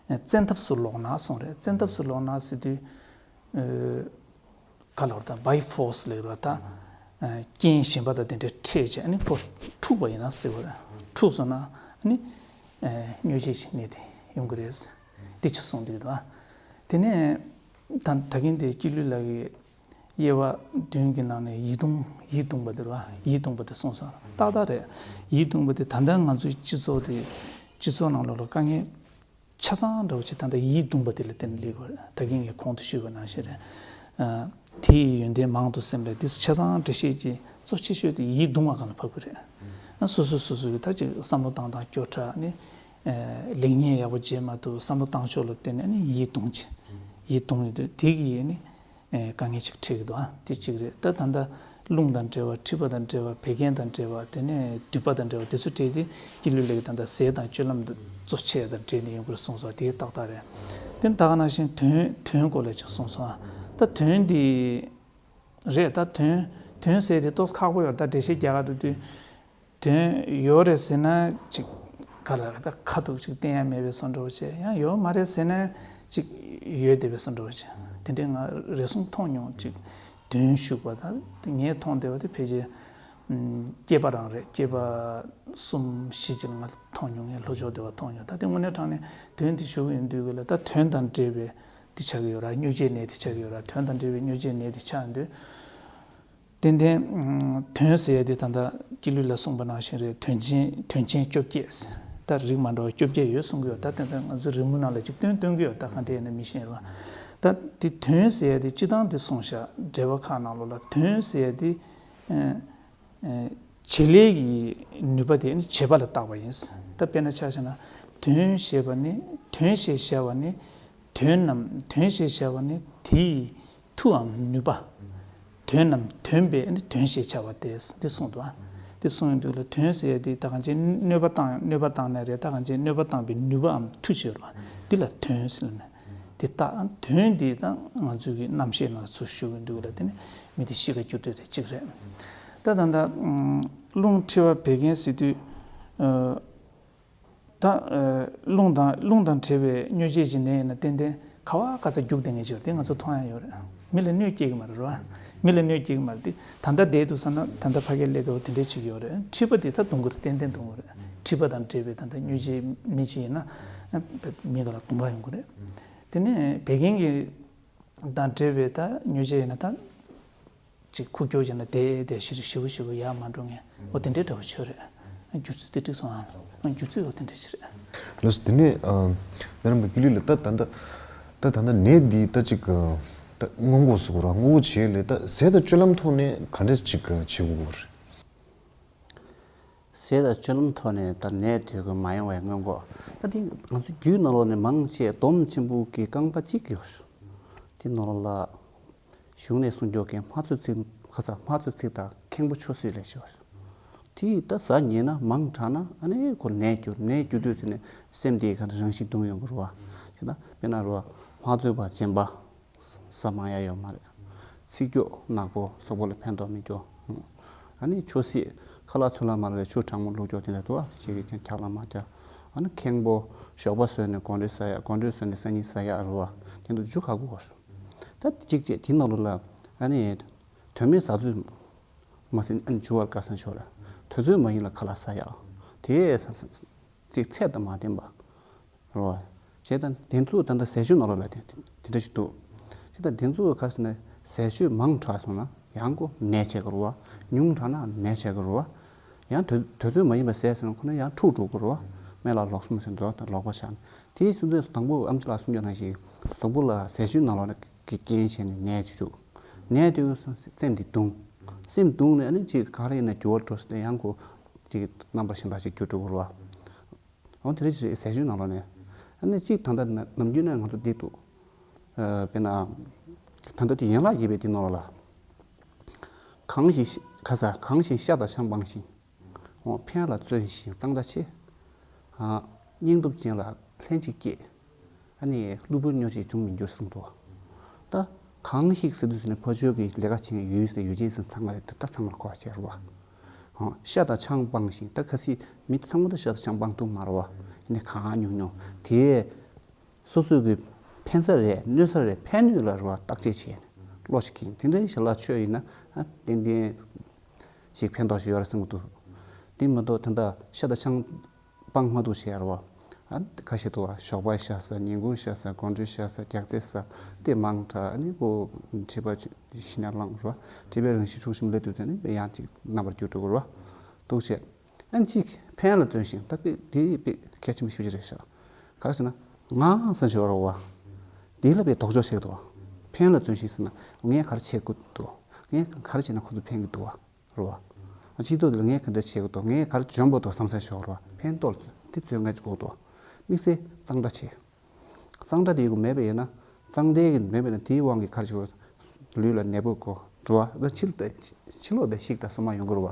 བཙན་ཐབས་སུ་ལོག་ན་གསུངས་རེད། བཙན་ཐབས་སུ་ལོག་ན་ཟེར་དུས། ཨ། ག་ལ་བར་ད་by force ལབ་ར། ད་ཨ་རྐྱེན་གཞན་པ་དང་དེ་འདྲ་འཕྲད་བྱས། ཨ་ནི་ཁོ་འཁྲུགས་པ་ཡིན་ན་ཟེར་བ་རེད། འཁྲུགས་སོང་ན་ཨ་ནི་ཨ་སྨྱོ་བྱེད་ཀྱི་གནས་དེ་ཡོང་གི་རེད། འདི་ཅི་གསུངས་འདུག་ད། དེ་ནས་ད་ད་གིན་དེ་སྐྱིད་ལུས་ལགས་ཀྱིས་དབྱེ་བ་བདུན་གྱི་ནང་ནས་ཡིད་གདུང་། ཡིད་གདུང་བ་དེ་རེད་པ། ཡིད་གདུང་བ་དེ་གསུངས་སོང་། ཏག་ཏག་རེད། ཡིད་གདུང་བ་དེ་ད་ལྟ་ང་ཚོའི་སྤྱི་ཚོགས་དེ། སྤྱི་ཚོགས་ནང་ལོགས་ལ་དཀའ་ངལ་ཆ་ཚང་འདྲ་བོ་ཅིག་ད་ལྟ་ཡིད་གདུང་བ་དེ་ལ་བརྟེན་ནས་སླེབས་ཡོད་རེད། ད་གིན་ངས་གོང་དུ་ཞུས་པ་ནང་བཞིན་རེད། ཨ། དེ་ཡི་ཡོན་ཏན་མང་དུ་སེམས་ལ། དེ་ཚོ་ཆ་ཚང་འགྲེལ་བཤད་ཀྱི་གཙོ་ཆེ་ཤོས་དེ་ཡིད་གདུང་བ་སྒང་ལ་བབས་ཀྱི་རེད། ཨ། སོ་སོ་སོ་སོ་གི་ད་ཅིག་བསམ་བློ་བཏང་སྟངས་སྐྱོ་དྲགས་ནི། ཨ། ལེགས་ཉེས་ཡག་པོ་འབྱེད་མ་ཐུབ། བསམ་བློ་བཏང་ཕྱོགས་ལ་བརྟེན་ནས་ནི་ཡིད་གདུང་བྱེད། ཡིད་གདུང་ཡོད་དུས་དེ་གིས་ནི། ཨེ། དཀའ་ངལ་ཅིག་འཕྲད་ཀྱི་འདུག་ཨ། དེ་གཅིག་རེད། ད་ད་ལྟ་རླུང་དང་འབྲེལ་བ། མཁྲིས་པ་དང་འབྲེལ་བ། བད་ཀན་དང་འབྲེལ་བ། དེ་ནས་མདུད་པ་དང་འབྲེལ་བ། དེ་ཚོ་འཕྲད་དེ་སྐྱིད་ལུས་ལགས་ཀྱིས་ད་ལྟ་ཟས་དང་སྤྱོད་ལམ་དུ་གཙོ་ཆེ་བ་དང་འབྲེལ་ནས་ཡོང་གི་རེད་གསུངས་སོང་། དེ་ཏག་ཏག་རེད། དེ་ད་ག་ནང་བཞིན་དོན། དོན་སྐོར་ལ་ཅིག་གསུངས་སོང་ཨ། ད་དོན་འདི་རེད། ད་དོན། དོན་ཟེར་དེ་ཏོག་ཁག་པོ་ཡོད། ད་འགྲེལ་བཤད་རྒྱག་ག་འགྲོ་དུས། དོན་ཡོད་རེད་ཟེར་ན་ཅིག་ག་ལ་ད་ཁ་ཐུག་ཅིག་བསྟན་ཡ་མེད་པའི་བཟོ་འདྲ་བོ་བྱས། ཡང་ཡོད་མ་རེད་ཟེར་ན་ཅིག་ཡོད་བསྡད་པའི་བཟོ་འདྲ་བོ་བྱས། དེ་འདྲའི་ང་རེ་ཟུང་མཐོང་མྱོང་། ཅིག་དོན་ཞུགས་པ་དང་། ངས་མཐོང་བསྡད་པ་དེ་ཕལ་ཆེར། ཨམ། སྐྱེས་པ་རང་རེད། སྐྱེས་པ་གསུམ་བཞི་ཅིག་ང་མཐོང་མྱོང་། ངས་ལྷོ་ཕྱོགས་སྡེ་བ་མཐོང་མྱོང་། ད་དེ་དངོས་གནས་དྲང་གནས་དོན་དེ་ཞུ་གི་ཡོད་དུས་ག་ལ། ད་དོན་དང་འབྲེལ་བའི་དེ་ཆགས་ཀྱི་ཡོད་ར། སྨྱོ་བྱེད་ནད་དེ་ཆགས་ཀྱི་ཡོད་ར། དོན་དང་འབྲེལ་བའི་སྨྱོ་བྱེད་ནད་དེ་ཆགས་ཡོང་དུས། ཏན་ཏན་དོན་ཟེར་ཡ་དེ་ད་ལྟ་སྐྱིད་ལུས་ལགས་གསུངས་པ་ནང་བཞིན་རེད། དོན་ཆེན། དོན་ཆེན་བཅོ་བརྒྱད། ད་རིགས་མ་འདྲ་བ་བཅོ་བརྒྱད་ཡོད་གསུང་གི་ཡོད། ད་ཏན་ཏན་ང་ཚོ་རི་མོ་ནང་ལ་ཅིག་སྟོན་སྟོན་གི་ཡོད། ད་ག་འདྲ་ཡིན་ན་མི་ཤེས་རེད་པ། ད་དེ་དོན་ཟེར་ཡ་དེ་སྤྱིར་བཏང་དེ་གསུངས་ཤག་འགྲེལ་པ་ཁག་ནང་ལོགས་ལ། དོན་ཟེར་ཡ་དེ། ཨ། ཨ། བྱེད་ལས་ཀྱི་ནུས་པ་དེ་ནི་བྱེད་པ་ལ་བཏགས་པ་ཡིན། ད་དཔེར་ན་ཆ་བཞག་ན། དོན་ཞེས་པ་ནི། དོན་ཞེས་བྱ་བ་ནི། དོན་ནམ། དོན་ཞེས་བྱ་བ་ནི་དེའི་མཐུའམ་ནུས་པ། དོན་ནམ་དོན་པས་ནི་དོན་ཞེས་བྱ་བ་སྟེ། འདི་གསུངས་འདུག་ཨ། འདི་གསུངས་ཡོང་དུས་ལ་དོན་ཟེར་ཡ་དེ་ད་གང་ཅི་གནོད་པ་བཏང་གནོད་པ་བཏང་ནས་རེད། ད་གང་ཅི་གནོད་པ་བཏང་པའི་ནུས་པའམ་མཐུ་ཅིག་ཡོད་རེད་བ། འདི་ལ་དོན་ཟེར་ནས། དེ་ལྟ་དོན་འདི་དང་ང་ཚོའི་གི་རྣམ་བཤད་ནང་ཚུར་ཞུགས་ཀྱི་འདུག་ལ། དེ་ནི་མི་དེ་གཤིས་ཀ་འགྱུར་འདོད་དེ་གཅིག་རེད། ད་ད་ལྟ་རླུང་མཁྲིས་པ་བད་ཀན་ཟེར་དུས། ད་རླུང་དང་རླུང་དང་འབྲེལ་བའི་མྱོས་བྱེད་ཅིག་ནད་ཡིན་ན་ཏན་ཏན་ག་བ་ག་ས་རྒྱུག་བསྡད་མཁན་ཅིག་ཡོད་རེད། དེ་ང་ཚོ་མཐོང་ཡ་ཡོད་རེད། མི་ལ་གནོད་སྐྱེལ་གི་མ་རེད་རོ། མི་ལ་གནོད་སྐྱེལ་གི་མ་རེད་དེ། ད་ལྟ་བསྡད་འདུག་བསམ་ན་ད་ལྟ་ཕ་གིར་སླེབས་འདུག་དེ་འདྲའི་ཅིག་ཡོད་རེད། མཁྲིས་པ་དེ་ད་གདོང་གི་རེད། ཏན་ཏན་གདོང་གི་རེད། མཁྲིས་པ་དང་འབྲེལ་བའི་ད་ལྟ་མྱོས་བྱེད་མི་ཅིག་ཡིན་ན་མི་ག་ལ་གདོང་ཁ་ཡོང་གི་རེད། དེ་ནས་བད་ཀན་གྱི་དང་འབྲེལ་བའི་ད་མྱོས་བྱེད་ཡིན་ན་ད་ཅིག་ཁུག་ཀྱོག་བྱས་ན་བསྡད་བསྡད་ཞི་རུ་ཞི་བོ་ཞི་བོ་ཡར་མ་འགྲོ་མཁན་འོ་དེ་འདྲའི་འདྲ་བོ་ཆོས་རེད། སྒྱུ་རྩལ་དེ་འགྲིག་སོང་ཨ། སྒྱུ་རྩལ་འོ་དེ་འདྲ་ཞིག་རེད། ལགས་སོ། དེ་ནས་ཨ། སྨན་རམས་པ་ཀུན་ལེགས་ལགས། ད་ད་ད་ད་ད་ད་ནད་འདི་ད་ཅིག་ད་སྔོན་འགོག་ཟེར་དགོས་ར། སྔོན་འགོག་བྱེད་ལས་ད་ཟས་དང་སྤྱོད་ལམ་ཐོག་ནས་ག་འདྲས་ཅིག་བྱེད་དགོས་རེད། ཟས་དང་སྤྱོད་ལམ་ཐོག་ནས་ད་ནད་དེ་གི་མ་ཡོང་བའི་སྔོན་འགོག་ད་དེ་ང་ཚོ་རྒྱུད་ནང་ལོགས་ནས་མང་ཆེ་སྡོམ་ཆེན་པོ་གི་རྐང་པ་གཅིག་ཡོད། དེ་ནང་ལོགས་ལ། གཞུང་ནས་གསུང་སྐྱོར་མཁན་སྨྲ་བརྗོད་ཚིག་ཁ་ས་སྨྲ་བརྗོད་ཚིག་དང་མཁན་པོ་ཆོས་སྲིད་ལས་ཤོར། དེ་ད་ཟ་ཉེས་ན་མང་དྲགས་ན་ཨ་ནི་ཁོ་ནད་འགྱུར། ནད་འགྱུར་དུས་ཚེ་ནས་སེམས་དེའི་ཁ་རང་བཞིན་གདུང་ཡོང་གི་རེད་བ། དེ་ད་དཔེར་ན་རེད་བ། སྨྲ་བརྗོད་པ་སྦྱིན་པ་ཟ་མ་ཡ་ཡོད་མ་རེད། ཚིག་སྐྱོ་ནག་པོ་སོག་པོ་ལ་ཕན་ཐོགས་མི་སྐྱོ། ཨ་ནི་ཆོས་སྲིད་ཁ་ལག་ཚུ་ལ་མ་རེད་ཆུ་གྲང་མོ་བླུགས་སྐྱོ་དེ་འདྲ་འདུག་བ། ཅིག་གིས་ཀྱང་འཁྱག་ལ་མ་རྒྱག་ཨ་ནི་མཁན་པོ་ཞོགས་པ་ཟོས་ནས་དགོང་དྲོ་ཟ་ཡ། དགོང་དྲོ་ཟོས་ནས་སང་ཉིན་ཟ་ཡ་རེད་བ། དེ་འདུག་རྒྱུ་ཁག་པོ་གོ། ད་གཅིག་བྱས་དེ་ནང་ལོགས་ལ་ཨ་ནི་དོན་མེད་ཟ་ཚོད་མ་ཟིན་ཨ་ནི་འཇུ་བར་དཀའ་ས་ཤོར་ར། དུས་ཚོད་མ་ཡིན་ལ་ཁ་ལག་ཟ་ཡག་དེ་ཚིག་ཚད་དང་མ་ལྡན་པ་རེད་བ། བྱས་ཙང་དེ་ཚོ་ད་ལྟ་ཟས་སྤྱོད་ནང་ལོགས་ལ་དེ་དེ་འདྲ་ཞིག་འདུག་བྱས་ཙང་དེ་ཚོ་ག་ཟེར་ན་ཟས་སྤྱོད་མང་དྲགས་སོང་ན་ཡང་ཁོ་ནད་བྱེད་ཀྱི་རེད་བ། ཉུང་དྲགས་ན་ནད་བྱེད་ཀྱི་རེད་བ། ཡང་དུས་དུས་ཚོད་མ་ཡིན་པ་ཟས་ཟེར་ན་ཁོ་ན་ཡང་འཁྲུག་འགྲོ་གི་རེད་བ། སྨན་བླ་ལོག་གསུམ་ཟེར་འདུག་ད་ལོག་པ་བཞག་ནས། དེའི་སུན་ཚོད་དང་པོ་ཨམ་ཆི་ལགས་གསུང་རྒྱུ་ནང་བཞིན་གཟུགས་པོ་ལ་ཟས་སྤྱོད་ནང་ལོགས་ནས་ཀྱི་རྐྱེན་བྱས་ནས་ནད་བྱུང་བྱུང་། ནད་དེ་སེམས་དེ་གདུང་། སེམས་གདུང་ནས་ཨ་ནི་ཅིག་ག་རེ་ཡིན་ན་འགྱུར་བ་འགྲོ་སྲིད་དེ་ཡང་ཁོ་ཅིག་རྣམ་པ་གཞན་དག་ཅིག་འགྱུར་འགྲོ་གི་རེད་བ། འོ་དེ་རེད་ཅིག་ཟས་སྤྱོད་ནང་ལོགས་ནས། ཨ་ནི་ཅིག་ད་ལྟ་ནམ་རྒྱུན་ནས་ང་ཚོ་འདི་འདུག་དཔེར་ན། ད་ལྟ་དེ་ཡན་ལག་བརྒྱད་པའི་དེ་ནང་ལོགས་ལ། གང་ཞིག་ཤ་ཁ་ས་གང་ཞིག་ཤ་དང་ཆང་སྤངས་ཤིང་། འོ་ཕན་ལ་བརྩོན་ཞིང་གཙང་སྦྲ་ཆེ། ཨ། སྙིང་སྟོབས་ཅན་ལ་ལྷན་ཅིག་སྐྱེས། ཨ་ནི་གློ་བུར་སྨྱོ་བྱེད་འབྱུང་མི་འགྱུར་གསུངས་འདུག་ད་གང་ཞིག་ཟེར་དུས་ཟེར་ནས་ཕར་ཕྱོགས་ཀྱི་ལས་ཀ་བྱེད་མཁན་ཡུལ་དང་ཡུལ་ཅན་ཟེར་ཚང་མ་ལ་ད་ཚང་མར་གོ་བ་བྱས་རེད་བ། འོ་ཤ་དང་ཆང་སྤངས་ཤིང་། ད་ཁ་སང་མི་ཚང་མ་ད་ཤ་དང་ཆང་སྤངས་ཐུབ་མ་རེད་བ། ཨ་ནི་གང་ཉུང་ཉུང་དེ། སོ་སོའི་གི་ཕན་ས་རེད་གནོད་ས་རེད་ཕན་གནོད་ལ་རེད་བ་བརྟག་དཔྱད་བྱས་ནས་བློ་ཞིག་འཁྱེར། དེ་འདྲའི་ཞིག་ལ་ཆོས་ཡིན་ན་ཨ་ཏན་ཏན་ཅིག་ཕན་ཐོགས་ཤིག་ཡོད་རེད་བསམ་གི་འདུག་དེ་མ་གཏོགས་ད་ལྟ་ཤ་དང་ཆང་སྤང་མ་ཐུབ་བྱས་རེད་བ། ཨ་ཁ་ཤས་འདུག་བ་ཞོགས་པ་ཤ་ཟ་ཉིན་གུང་ཤ་ཟ་དགོང་དྲོ་ཤ་ཟ་རྒྱགས་ཚད་ཟ་དེ་མང་དྲགས་ཨ་ནི་ཁོ་མཁྲིས་པ་ཤི་ན་ལངས་རེད་བ། མཁྲིས་པའི་རང་བཞིན་འཁྲུགས་ཤིང་སླེབས་དུས་ཙམ་ནས་ཡང་ཅིག་རྣམ་པར་འགྱུར་འགྲོ་གི་རེད་བ། འདུག་བྱས། ཨན་ཅིག་ཕན་ལ་བརྩོན་ཞིང་ད་དཔེ་དེ་དཔེ་གལ་ཆེན་པོ་ཞེ་པོ་ཅིག་རེད་ཤག་ག་རེ་ཟེར་ན་ང་ཟེར་ཞོར་བ། དེ་ལ་དཔེ་དོགས་འཇོག་བྱེད་ཀྱི་འདུག་ཕན་ལ་བརྩོན་ཞིང་ཟེར་ན་ངས་ག་རེ་བྱེད་དགོས་འདུག་ངས་ག་རེ་བྱས་ན་ཁོ་ཚོ་ཕན་གྱི་འདུག་བ། རེད་བ། སྤྱི་ཚོགས་དེ་ལ་ངས་ག་འདྲ་བྱེད་ཀྱི་འདུག་ངས་ག་རེ་འཇོན་པོ་འདུག་བསམ་ས་ཞོར་བ་ཕན་ཐོགས་དེ་བརྩོན་མཁན་ཅིག་དགོས་འདུག་དམིགས་བསལ་གཙང་སྦྲ་བྱེད། གཙང་སྦྲ་དེ་ཡོད་མེད་པ་ཡིན་ན། གཙང་སྦྲའི་གི་མེད་པ་ཡིན་ན་དེའི་དབང་གིས་ག་རེ་བྱེད་དགོས། ལུས་ལ་ནད་འབུ་འགོ་འགྲོ་བ་ད་ཕྱི་ལོགས་ཕྱི་ལོགས་དང་ཤིག་དང་སོ་མ་ཡོང་གི་རེད་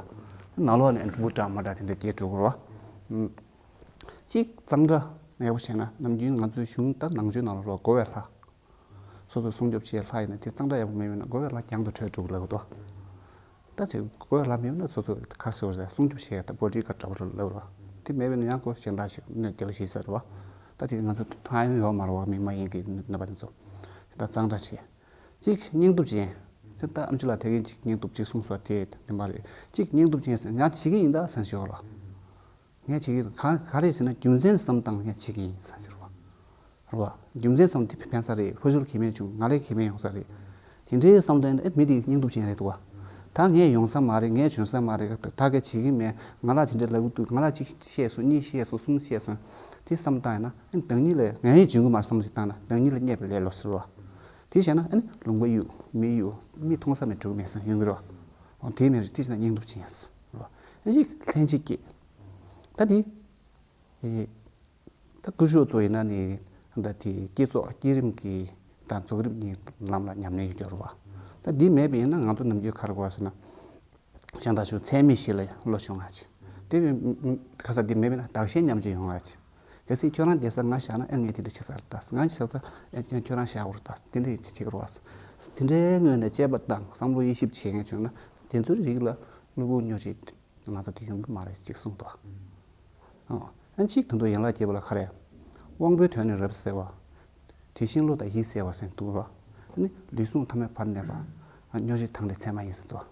བ། ནང་ལོགས་ནས་འབུ་འདྲ་མ་འདྲ་དེ་འདྲ་སྐྱེ་འགྲོ་གི་རེད་བ། གཅིག་གཙང་སྦྲ་ཡག་པོ་བྱས་ན་ནམ་རྒྱུན་ང་ཚོའི་གཞུང་ད་ནང་ཆོས་ནང་ལ་རེད་བ་འགོ་བའི་ལྷ། སོ་སོ་སྲུང་སྐྱོབ་བྱེད་ལྷ་ཡིན་ན་དེ་གཙང་སྦྲ་ཡག་པོ་མེད་པ་ཡིན་ན་འགོ་བའི་ལྷ་རྒྱང་དུ་བྲོས་འགྲོ་གི་ལབ་འདུག་ད་ཚེ་གོས་ལ་མེད་ན་སོ་སོ་ཁ་སོ་རེ་སྲུང་སྐྱོབ་བྱེད་ཡ་ད་བོ་ཌི་ག་འདྲ་བོ་རེ་ལབ་ར། དེ་མེད་པ་ན་ཡང་ཁོ་གཞན་དག་ཞིག་གནོད་སྐྱེལ་བ་ཞིག་ཟེར་བ། ད་དེ་ང་ཚོ་ཕན་ཡོན་ཡོད་མ་རེད་བ་མི་མ་ཡིན་གྱི་གནོད་པ་དེ་ཚོ། དེ་ད་གཙང་སྦྲ་བྱེད། གཅིག་སྙིང་སྟོབས་ཅན། དེ་ད་ཨམ་ཆི་ལགས་དེ་གིན་གཅིག་སྙིང་སྟོབས་གཅིག་གསུངས་སོ་དེ་དེ་མ་རེད། གཅིག་སྙིང་སྟོབས་ཅན་ཟེར་ང་བྱེད་ཀྱི་ཡིན་ད་ཟེར་ཞོར་ལ། ངས་བྱེད་ཀྱི་ཡོད། ག་ག་རེ་ཟེར་ན་རྒྱུ་མཚན་བསམ་བཏང་ངས་བྱེད་ཀྱི་ཡིན་ཟེར་ཟེར་བ། རེད་བ། རྒྱུ་མཚན་བསམ་དེ་ཕན་ས་རེད། ཕོ་ཤུལ་གེ་མེད་བྱུང་ང་ལས་གེ་མེད་ཡོང་ས་རེད། དེ་འདྲའི་བསམ་བཏང་ཡིན་ན་ཨེ་མི་དེ་སྙིང་སྟོབས་ཅན་རེད་འདུག་བ། ད་ངས་ཡོང་ས་མ་རེད། ངས་བྱོན་ས་མ་རེད། ད་གས་བྱེད་ཀྱི་མེད། ང་ལ་དེ་འདྲ་ལབ་ཀྱི་འདུག་ང་ལ་གཅིག་བཤད་སོང་གཉིས་བཤད་སོང་གསུམ་བཤད་སོང་། དེ་བསམ་བཏང་ཡིན་ན་ཨེ་བདག་ཉིད་ལ་ངས་བྱོན་གྱི་མ་རེད་བསམ་ཞིག་བཏང་ན་བདག་ཉིད་ལ་བརྙས་པའི་ལས་ལོག་ཟེར་བ། དེ་བྱས་ན་ཨེ་ནི་ལུང་པ་གཡུག་མི་གཡུག་མི་མཐོང་ས་མེད་འགྲོ་གི་མེད་བསམ་ཡོང་གི་རེད་བ། འོ་དེ་མེད་རེད། དེ་བྱས་ན་སྙིང་སྟོབས་ཅན་ཡིན་ཟེར་བ། ཨ་ཅིག་ལྷན་ཅིག་སྐྱེས། ད་དེ། ཨེ། ད་སྐུ་ཞབས་ཚོ་ཡིན་ན་ནི་ད་དེ་བསྐྱེད་རྫོགས་བསྐྱེད་རིམ་གྱི་དང་རྫོགས་རིམ་གཉིས་ལམ་ལ་ཉམས་ལེན་ཡོད་རྒྱུ་རེད་བ། ད་འདི་མེད་པ་ཡིན་ན་ང་ཚོ་ནམ་རྒྱུན་ག་རེ་གོ་བ་ཟེར་ན། གཞན་དག་ཞུ་ཚད་མེད་བཞི་ལ་བློ་ཆུང་ང་ཅིག་དེ་བས་ཁ་ས་འདི་མེད་པ་ཡིན་ན་བདག་གཞན་མཉམ་བརྗེ་ཡོང་ང་ཅིག་གལ་སྲིད་ཁྱོད་རང་བསྡད་ས་ང་བཞག་ན་ཨེ་ངས་དེ་འདྲ་བྱེད་ས་རེད་ད། ང་བཞག་ས་ཨེ་ཁྱོད་རང་བཞག་དགོས་རེད་ད། དེ་འདྲ་བྱེད་ཀྱི་རེད་བ། དེ་འདྲའི་ངོས་ནས་དཔྱད་པ་དང་བསམ་བློ་དབྱེ་ཞིབ་བྱེད་མཁན་བྱུང་ན་དེ་ཚོའི་རིགས་ལ་གློ་བུར་སྨྱོ་བྱེད་ང་ཚོ་དེ་ཡོང་གི་མ་རེད་ཅིག་གསུངས་འདུག་ཨ་ཅིག་དེ་ཚོ་ཡན་ལག་བརྒྱད་པ་ལ་ག་རེ། དབང་པོའི་དོན་ནི་རབ་གསལ་བ། དེ་བཞིན་བློ་དང་ཡིད་གསལ་བ་ཟེར་འདུག་ར། ཨ་ནི་ལུས་ཟུངས་ཐ་མལ་བར་གནས་པ། སྨྱོ་བྱེད་དང་བྲལ་མཚན་མ་ཡིན་ཟེར་འདུག་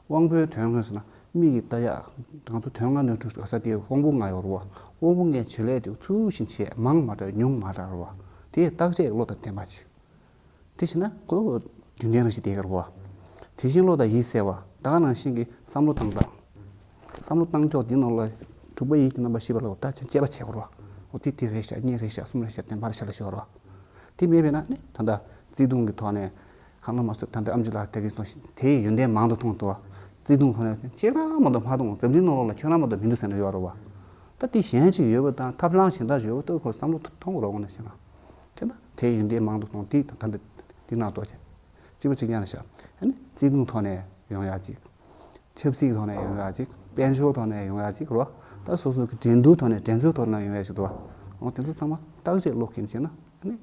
དབང་པོའི་དོན་དངོས་སུ་ན་མིག་གིས་ལྟ་ཡག་ང་ཚོ་དོན་ལྔ་སྣོད་དྲུག་ག་ས་དེ་དབང་པོ་ལྔ་ཡོད་རེད་བ། དབང་པོ་ལྔའི་བྱེད་ལས་དེ་ཚུལ་བཞིན་བྱེད་མང་མ་དྲགས་ཉུང་མ་དྲགས་རེད་བ། དེ་བརྟག་དཔྱད་བློ་དང་ལྡན་པ་ཅིག་དེ་བྱས་ན་ཁོ་རྒྱུན་ལྡན་རང་བཞིན་དེ་གར་བ། དེ་བཞིན་བློ་དང་ཡིད་གསལ་བ་ད་ག་ནང་བཞིན་གྱི་བསམ་བློ་བཏང་སྟངས། བསམ་བློ་བཏང་ཕྱོགས་འདི་ནང་ལ་དྲུག་པ་ཡིད་ཀྱི་རྣམ་པ་ཤེས་པ་ལ་ད་ཅི་དཔྱད་པ་བྱེད་དགོས་རེད་བ། འོ་དེ་དེ་རེད་ཤག་གཉིས་རེད་ཤག་གསུམ་རེད་ཤག་དེ་འབར་ཤག་ལ་ཤོར་བ། དེ་མེད་པས་ན་ནི་ད་ལྟ་བརྩེ་དུང་གི་ཐོག་ནས་ཧ་ལམ་མ་སོ་ད་ལྟ་ཨམ་ཆི་ལགས་དེ་གི་སོང་ཞིག་དེའི་ཡོན་ཏན་མང་དུ་མཐོང་ཐུབ་བ། བརྩེ་དུང་ཐོག་ནས་ཁྱེད་རང་མ་གཏོགས་མ་མཐོང་འཛམ་གླིང་ནང་ལོགས་ལ་ཁྱོད་རང་མ་གཏོགས་མི་འདུག་ཟེར་ནས་ཡོད་རེད་བ། ད་དེ་གཞན་ཅིག་ཡོད་པ་དང་ཐབས་ལམ་གཞན་དག་ཡོད་པ་ལྟ་བུ་ཁོ་བསམ་བློ་ཐོང་རོགས་ངོ་ནས་ཤེས་ན། དེ་ན་དེའི་ཡོན་ཏན་མང་དུ་གཏོང་དེ་ད་ལྟ་འདི་ན་ལྟོས་ཀྱི། གཅིག་པ་གཅིག་རྐྱང་རེད་ཤག་ཨ་ནི་བརྩེ་དུང་ཐོག་ནས་ཡོང་ཡག་ཅིག་ཆབ་སྲིད་ཐོག་ནས་ཡོང་ཡག་ཅིག་དཔལ་འབྱོར་ཐོག་ནས་ཡོང་ཡག་ཅིག་རོ། ད་སོ་སོ་གི་འགྲན་བསྡུར་ཐོག་ནས་འགྲན་རྩོད་ཐོག་ནས་ཡོང་ཡག་ཅིག་འདུག་བ། འོ་དེ་ཚོ་ཚང་མ་བརྟག་དཔྱད་བློ་ཁེངས་བྱས་ན་ཨ་ནི་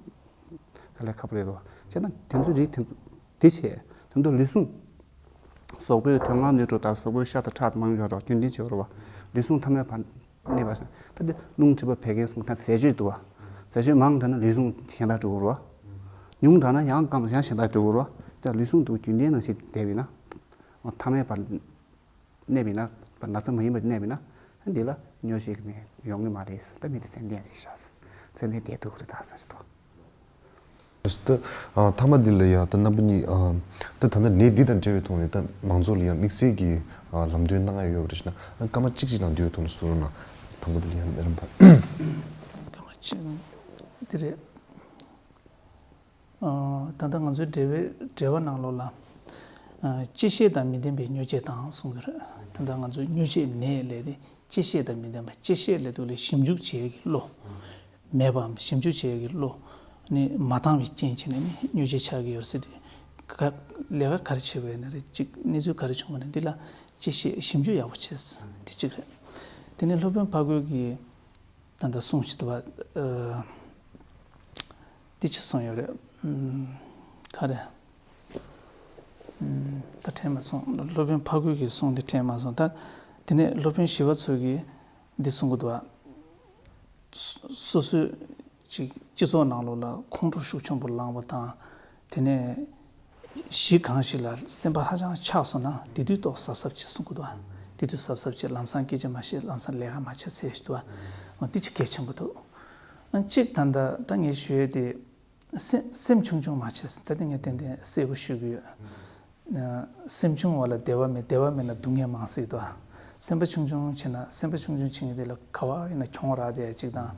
དཀའ་ལས་ཁག་པོ་རེད་འདུག་བ། བྱས་ན་དེ་ཚོའི་རིགས་དེ་དེ་བྱས་དེ་ཚོ་ལུས་ཟུངས། གཟུགས་པོའི་དོན་ལྔ་སྣོད་དྲུག་དང་གཟུགས་པོའི་ཤ་དང་ཁྲག་དང་མང་ཆེ་བ་རྒྱུན་ལྡན་བྱེད་པ་རེད་བ། ལུས་ཟུངས་ཐ་མལ་པ། གནས་པ་ཟེར། ད་འདི་རླུང་མཁྲིས་པ་བད་ཀན་གསུམ་ད་ཟས་སྤྱོད་འདུག་བ། ཟས་སྤྱོད་མང་དྲགས་ན་ལུས་ཟུངས་གཞན་དག་འགྲོ་གི་རེད་བ། ཉུང་དྲགས་ན་ཡང་སྐམ་ཡང་གཞན་དག་འགྲོ་གི་རེད་བ། ད་ལུས་ཟུངས་འདུག་རྒྱུན་ལྡན་ནང་བཞིན་བསྡད་པ་ཡིན་ན། ཐ་མལ་པར་གནས་པ་ཡིན་ན་ན་ཚ་མ་ཡིན་པར་གནས་པ་ཡིན་ན་འདི་ལ་སྨྱོ་བྱེད་ཀྱི་ནད་ཡོང་གི་མ་རེད། ད་མི་དེ་ཙན་དན་རེད་ཤག་ཙན་དན་བསྡད་འདུག་རེད་ད་ཟེར་ཏོ། ད་ཐ་མ་འདི་ལ་ཡ་ད་རྣམ་པ་གཉིས་ད་ད་ལྟ་ནད་འདི་དང་འབྲེལ་བའི་ཐོག་ནས་ད་མང་ཚོགས་ལ་ཡ་དམིགས་བསལ་གྱི་ལམ་སྟོན་གནང་ཡ་ཡོད་པ་རེད་ཤག་ན། སྐར་མ་གཅིག་གཅིག་ནང་འདུས་པའི་ཐོག་ནས་གསུང་རོགས་གནང་། ད་ལྟ་འདི་ལ་ཡ་མེ་རམ་པ། སྐར་མ་གཅིག་འདི་རེད། ད་ལྟ་ང་ཚོའི་འབྲེལ་བའི་འབྲེལ་བ་ནང་ལོགས་ལ་བཅད་ཤེས་དང་མི་ལྡན་པའི་སྨྱོ་བྱེད་དང་གསུང་གི་རེད། ད་ལྟ་ང་ཚོའི་སྨྱོ་བྱེད་ནད་ལས་དེ་བཅད་ཤེས་དང་མི་ལྡན་པ། བཅད་ཤེས་ལས་དུ་ལས་ཞིབ་འཇུག་བྱེད་ཀྱི་བློ། མེད་པའམ་ཞིབ་འཇུག་བྱེད་ཀྱི་བློ་ནི་མ་བཏང་བའི་རྐྱེན་བྱས་ནས་ནི་སྨྱོ་བྱེད་ཆགས་ཀྱི་ཡོད་ཟེར་ཏེ། ག་ལས་ཀ་ག་རེ་བྱེད་པ་ཡིན་ན་རེད། གཅིག་གནས་ཚུལ་ག་རེ་བྱུང་བ་ན་འདི་ལ་དཔྱད་ཤེས་ཞིབ་འཇུག་ཡག་པོ་བྱས། དེ་གཅིག་རེད། དེ་ནས་སློབ་དཔོན་ཕ་རྒོད་ཀྱིས་ད་ལྟ་གསུངས་བཞིན་འདུག་བ། འདི་ཅི་གསུངས་ཡོད་རེད། ག་རེ། ད་དྲན་མ་སོང་། སློབ་དཔོན་ཕ་རྒོད་ཀྱིས་གསུངས་འདི་དྲན་མ་སོང་། ད་དེ་ནས་སློབ་དཔོན་ཞི་བ་འཚོ་གིས་འདི་གསུང་གི་འདུག་བ། སོ་སོའི་ཅིག་སྤྱི་ཚོགས་ནང་ལོགས་ལ་ཁོང་ཁྲོ་ཤུགས་ཆེན་པོ་ལངས་པ་དང་། དེ་ནས་གཞི་གང་ཞིག་ལ་སེམས་པ་ཧ་ཅང་ཆགས་སོང་ན་དེ་དུས་ཏོག་གཟབ་གཟབ་བྱེད་གསུང་གི་འདུག་བ། དེ་དུས་གཟབ་གཟབ་བྱེད། ལམ་སང་སྐད་ཆ་མ་བཤད། ལམ་སང་ལས་ཀ་མ་བྱེད་ཟེར་ཞིག་འདུག་བ། འོ་འདི་ཅིག་གལ་ཆེན་པོ་འདུག་གཅིག་ད་ལྟ་ད་ངས་ཞུ་ཡས་དེ། སེམས་སེམས་ཆུང་ཆུང་མ་བྱེད་ཟེར། ད་དེ་ངས་ཏན་ཏན་གསལ་པོ་ཞུ་གི་ཡོད། སེམས་ཆུང་བ་ལ་བདེ་བ་མེད། བདེ་བ་མེད་ན་སྡུག་བསྔལ་མང་ཟེར་གི་འདུག་བ། སེམས་པ་ཆུང་ཆུང་བྱེད་ན་སེམས་པ་ཆུང་ཆུང་བྱེད་མཁན་དེ་ལ་ག་བ་ཡིན་ན་གྱོང་རག་བསྡད་ཡ་གཅིག་དང་།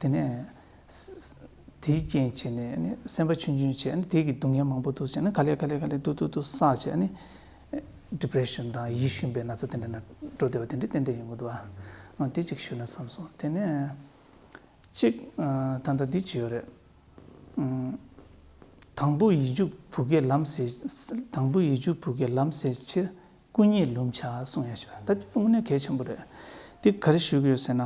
དེ་ནས་དེའི་རྐྱེན་བྱས་ནས་ནི་སེམས་པ་ཆུང་ཆུང་བྱས་ནས་དེ་གི་སྡུག་བསྔལ་མང་པོ་འདུག་བྱས་ན་ག་ལེ་ག་ལེ་ག་ལེ་འདུག་འདུག་འདུག་བསགས་བྱས་ནི་ཌི་པི་རེ་ཤན་དང་ཡིད་ཞུམ་པའི་ན་ཚ་དེ་འདྲ་ན་འགྲོ་བསྡད་པ་དེ་འདྲ་ཏན་ཏན་ཡོང་གི་འདུག་བ། དེ་གཅིག་ཞུས་ན་བསམ་སོང་། དེ་ནས། གཅིག་ད་ལྟ་འདི་ཅི་ཡོད་རེད། དང་པོ་ཡིད་འཇུག་བུ་གའི་ལམ་ཟེར། དང་པོ་ཡིད་འཇུག་བུ་གའི་ལམ་ཟེར་ཕྱིར་སྐུ་གཉིས་ལུམ་བྱ་གསུང་ཡ་ཞུ། ད་འདི་དངོས་གནས་གལ་ཆེན་པོ་རེད། འདི་ག་རེ་ཞུ་གི་ཡོད་ཟེར་ན།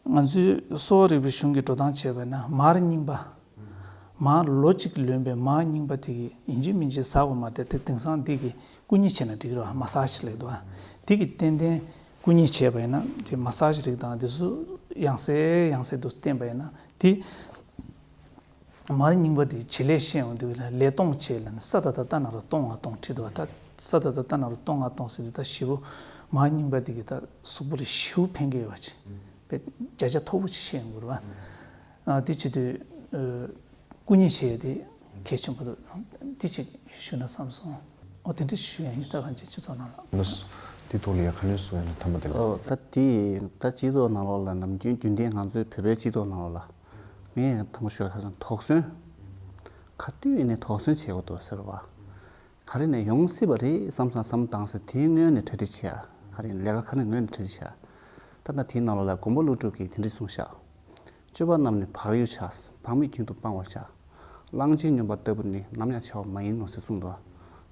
ང་ཚོའི་གསོ་བ་རིག་པའི་གཞུང་གི་འགྲོ་སྟངས་བྱས་པ་ན་མར་རྙིང་པ། མར་ལོ་གཅིག་ལོན་པའི་མར་རྙིང་པ་དེ་གི་ཡིན་གཅིག་མིན་གཅིག་ཟ་དགོས་མ་རེད་དེ། དེང་སང་འདི་གི་སྐུ་གཉིས་བྱས་ན་འགྲིག་རེད་བ། མ་སཱ་ཇི་ལབ་འདུག་བ། འདི་གི་ཏན་ཏན་སྐུ་གཉིས་བྱས་པ་ཡིན་ན་དེ་མ་སཱ་ཇི་རིགས་དང་དེ་ཚོ་ཡང་སེ་ཡང་སེ་དུ་བསྟེན་པ་ཡིན་ན་དེ་མར་རྙིང་པ་དེ་བྱེད་ལས་ཤེས་ཡོང་དུས་ལ་ལས་གཏོང་བྱེད་ལ་ནི་ས་ད་ད་ལྟ་ན་རོ་གཏོང་ང་གཏོང་ཁྲིད་འདུག་བ། ད་ས་ད་ད་ལྟ་ན་རོ་གཏོང་ང་གཏོང་ཟེར་དུས་ད་ཞེ་པོ་མར་རྙིང་པ་དེ་གི་ད་གཟུགས་པོ་ལ་ཞེ་པོ་ཕན་གྱི་ཡོད་པ་ཅིག་དཔེ་བརྒྱ་ཆ་མཐོ་པོ་ཅིག་ཤེས་ཡོང་གི་རེད་བ། ཨ་དེ་བྱེད་དུས་ཨ་སྐུ་ཉིད་བྱས་ཏེ་གལ་ཆེན་པོ་འདུག་དེ་ཅིག་ཞུས་ན་བསམ་སོང་། ཨོ་དེ་འདྲ་ཞུ་ཡ་ཡིན། ད་གང་ཅི་སྤྱི་ཚོགས་ནང་ལ། ལགས་སོ། དེ་ཐོག་ལ་ཡ་ག་ནས་གསུང་ཡ་ན་ཐ་མ་དེ་ལ། ཨོ་ད་དེ་ད་སྤྱི་ཚོགས་ནང་ལོགས་ལ་ནམ་རྒྱུན་རྒྱུན་ལྡན་ང་ཚོའི་བོད་པའི་སྤྱི་ཚོགས་ནང་ལོགས་ལ་ངས་ཐོག་མ་ཞུ་ཡ་ཁ་སང་དོགས་ཟོན། ག་དུས་ཡིན་ནའི་དོགས་ཟོན་བྱེད་དགོས་འདུག་ཟེར་བ། ག་རེ་ནས་ཡོང་སྲིད་པ་རེད་བསམ་བསམ་བསམ་བཏང་ཟེར་དེའི་སྔོན་ནས་གྲ་སྒྲིག་བྱེད་ཡ། ག་རེ་ལས་ཀ་ག་རེ་ངོས་ནས་བྲལ་བྱ། ད་ལྟ་དེའི་ནང་ལོགས་ལ་མགོན་པོ་ཀླུ་སྒྲུབ་ཀྱིས་དེ་འདྲ་གསུངས་ཤག་སྤྱོད་པ་རྣམས་ནི་བག་ཡོད་བྱ། བག་མེད་རྒྱུན་དུ་སྤང་བར་བྱ། གླང་ཆེན་སྨྱོན་པ་ལྟ་བུར་ནི། ནམ་ཡང་བྱ་བ་མ་ཡིན་ནོ་ཞེས་གསུངས་འདུག་བྱས་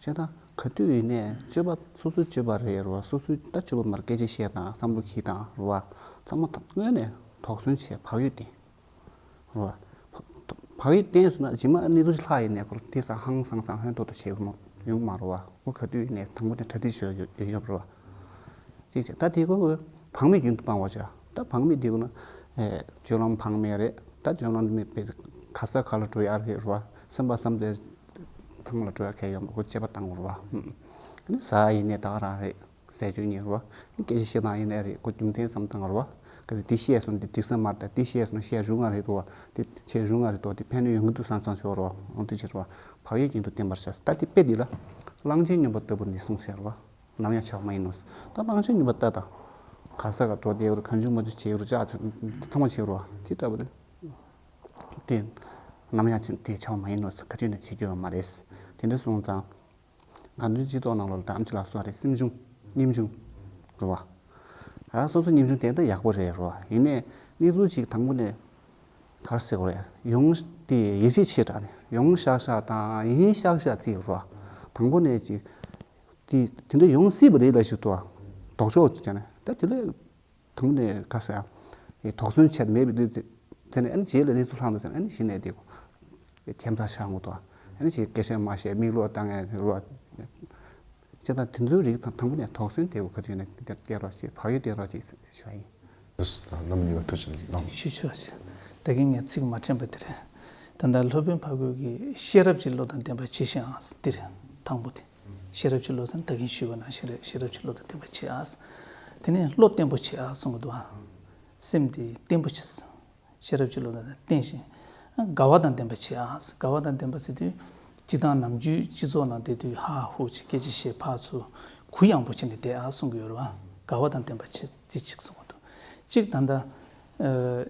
ཙང་ག་དུས་ཡིན་ནའི་སྤྱོད་པ་སོ་སོའི་སྤྱོད་པ་རེད་རོ། སོ་སོའི་ད་སྤྱོད་པ་མར་སྐད་ཆ་བཤད་དང་བསམ་བློ་འཁྱེར་དང་རོ། ཚང་མ་ད་དངོས་ནས་དོགས་ཟོན་བྱས་བག་ཡོད་བསྟེན་རོ། བག་ཡོད་བསྟེན་སོང་ན་རྗེས་མ་གནས་ཚུལ་ཅིག་ལྷག་ཡིན་ནའི་ཁོ་དེ་ས་ཧང་སང་སང་ཧོན་ཏོག་ཏོ་བྱེད་དགོས་ཡོང་མ་རོ། ཁོ་ག་དུས་ཡིན་ནའི་དང་པོ་ནས་གྲ་སྒྲིག་བྱས་ཡོད་ཡོད་རོ། ཅིག་བྱས་ད་དེ་ཁོ་བག་མེད་རྒྱུན་དུ་སྤང་བར་བྱ། ད་བག་མེད་དེ་ཁོ་ན་སྤྱོད་ལམ་བག་མེད་རེད། ད་སྤྱོད་ལམ་མེད་པའི་ག་ས་ག་ལ་འགྲོ་ཡག་རེད་རོ། སེམས་པ་བསམ་དེ་ཚང་མ་ལ་འགྲོ་ཡག་གལ་ཡོད་མ་ཁོ་དཔྱད་པ་བཏང་རོ། ཨ་ནི་ཟ་ཡིན་ནའི་ད་ག་རང་རེད། ཟས་སྤྱོད་ཉེ་རུ་བ། སྐད་ཆ་བཤད་སྟངས་ཡིན་ནའི་རེད། ཁོ་རྒྱུ་མཚན་བསམ་སྟངས་རུ་བ། གལ་སྲིད་འདི་བཤད་སོང་འདི་འགྲིག་ས་མ་རེད། ད་འདི་བཤད་སོང་བཤད་རུ་ང་རེད་དོ། འདི་བྱས་རུ་ང་རེད་དོ། འདི་ཕན་ནུས་ཡོང་གི་འདུག་བསམ་བསམ་ཤོར་རུ་བ། འོང་དུ་བྱེད་རུ་བ། བག་ཡོད་རྒྱུན་དུ་བསྟེན་པར་བྱ། ད་འདི་དཔེ་འདི་ལ། གླང་ཆེན་སྨྱོན་པ་ལྟ་བུར་ནི་གསུངས་ཟེར་རུ་བ། ནམ་ཡང་བྱ་བ་མ་ཡིན་ནོ། ད་གླང་ཆེན་སྨྱོན་པ་ལྟ་དང་། ག་ས་ག་འགྲོ་བསྡད་རུ་གང་བྱུང་མ་བྱུང་བྱེད་རུ་ཅག་ཚང་མ་བྱེད་རུ་བ། དེ་ལྟ་བུ་རེད། དེ་ནམ་ཡང་དེ་བྱ་བ་མ་ཡིན་ནོ། ག་དུས་ནས་བྱེད་རྒྱུ་ཡོད་མ་རེད། དེ་འདྲ་སོང་ཙང་། ང་ཚོའི་སྤྱི་ཚོགས་ནང་ལོགས་ལ་ད་ཨམ་ཆི་ལགས་སོགས་རེད། སེམས་ཆུང་། སྙེམས་ཆུང་། རེད་བ། ཨ་སོ་སོ་སྙེམས་ཆུང་དེ་ད་ཡག་པོ་རེད་རེད་བ། ཡིན་ནའི་གནས་ཚུལ་ཅིག་དང་པོ་ནས་ག་རེ་ཟེར་དགོས་རེད། ཡོང་དེ་ཡིད་ཆེས་ཆེ་དྲགས་ནས་ཡོང་ཤག་ཤག་དང་ཡིན་ཤག་ཤག་དེ་རེད་བ། དང་པོ་ནས་ཅིག་དེ་དེ་འདྲ་ཡོང་སྲིད་པ་རེད་ལ་ཞུ་ཏོ། ལྡོག་ཕྱོགས་ཅིག་ནས་ད་དེ་ལས། དུང་ནས་ཁ་ཟེར་ཡང་། དོགས་ཟོན་བྱས་མེད་པའི་དུས་དེ་ནས་ཨ་ནི་རྗེས་ལ་གནས་ཚུལ་ལྷག་འདུག་ཟེར་ཨ་ནི་གཞི་ནས་དེ་ཁྱད་མཚར་ཤར་འོང་དོ། ཨ་ནི་ཅིག་སྐད་ཆ་མ་བཤད་མིག་ལོག་བཏང་ཡ་རོ། ཅེས་དང་དེ་ཚོའི་རིགས་དང་དང་པོ་ནས་དོགས་ཟོན་དེ་བོ་ག་དུས་ནས་བསྟན་རོགས་ཅེས་བག་ཡོད་བསྟན་རོགས་ཅེས་ཞུ་བ་ཡིན། རྣམ་གཉིས་ཀ་ཐུགས་རྗེ་གནང་། ཞུ་ཞུ་ཞུ། ད་གིན་ངས་ཚིག་མ་དྲན་པ་དེ་རེད། ད་ལྟ་སློབ་དཔོན་ཕ་རྒོད་ཀྱིས་ཤེས་རབ་ཀྱི་བློ་དང་ལྡན་པ་བྱས་ཤིང་ཨང་འདིར་དང་པོ་དེ། ཤེས་རབ་ཀྱི་བློ་ཟེར་ན་ད་གིན་ཞུས་པ་ནང་བཞིན་རེད། ཤེས་རབ་ཀྱི་བློ་དང་ལྡན་པ་བྱེད་ཨ། དེ་ནས་བློ་བརྟན་པོ་བྱེད་ཨ་གསུང་གི་འདུག་ཨ། སེམས་དེ་བརྟན་པོ་བྱེད། ཤེས་རབ་ཀྱི་བློ་དང་བརྟན་ཞིང་། དགའ་བ་དང་ལྡན་པ་བྱེད་ཨ། དགའ་བ་དང་ལྡན་པ་ཟེར་དུས་སྤྱི་བཏང་ནམ་རྒྱུན་སྤྱི་ཚོགས་ནང་བསྡད་དུས་ཧ་ཧུ་ཅིག་སྐད་ཆ་བཤད་ཕར་ཚུར་གུ་ཡངས་པོ་བྱས་ནས་བསྡད་ཨ་གསུང་གི་ཡོད་རེད་བ། དགའ་བ་དང་ལྡན་པ་བྱེད་དེ་གཅིག་གསུང་གི་འདུག་གཅིག་ད་ལྟ་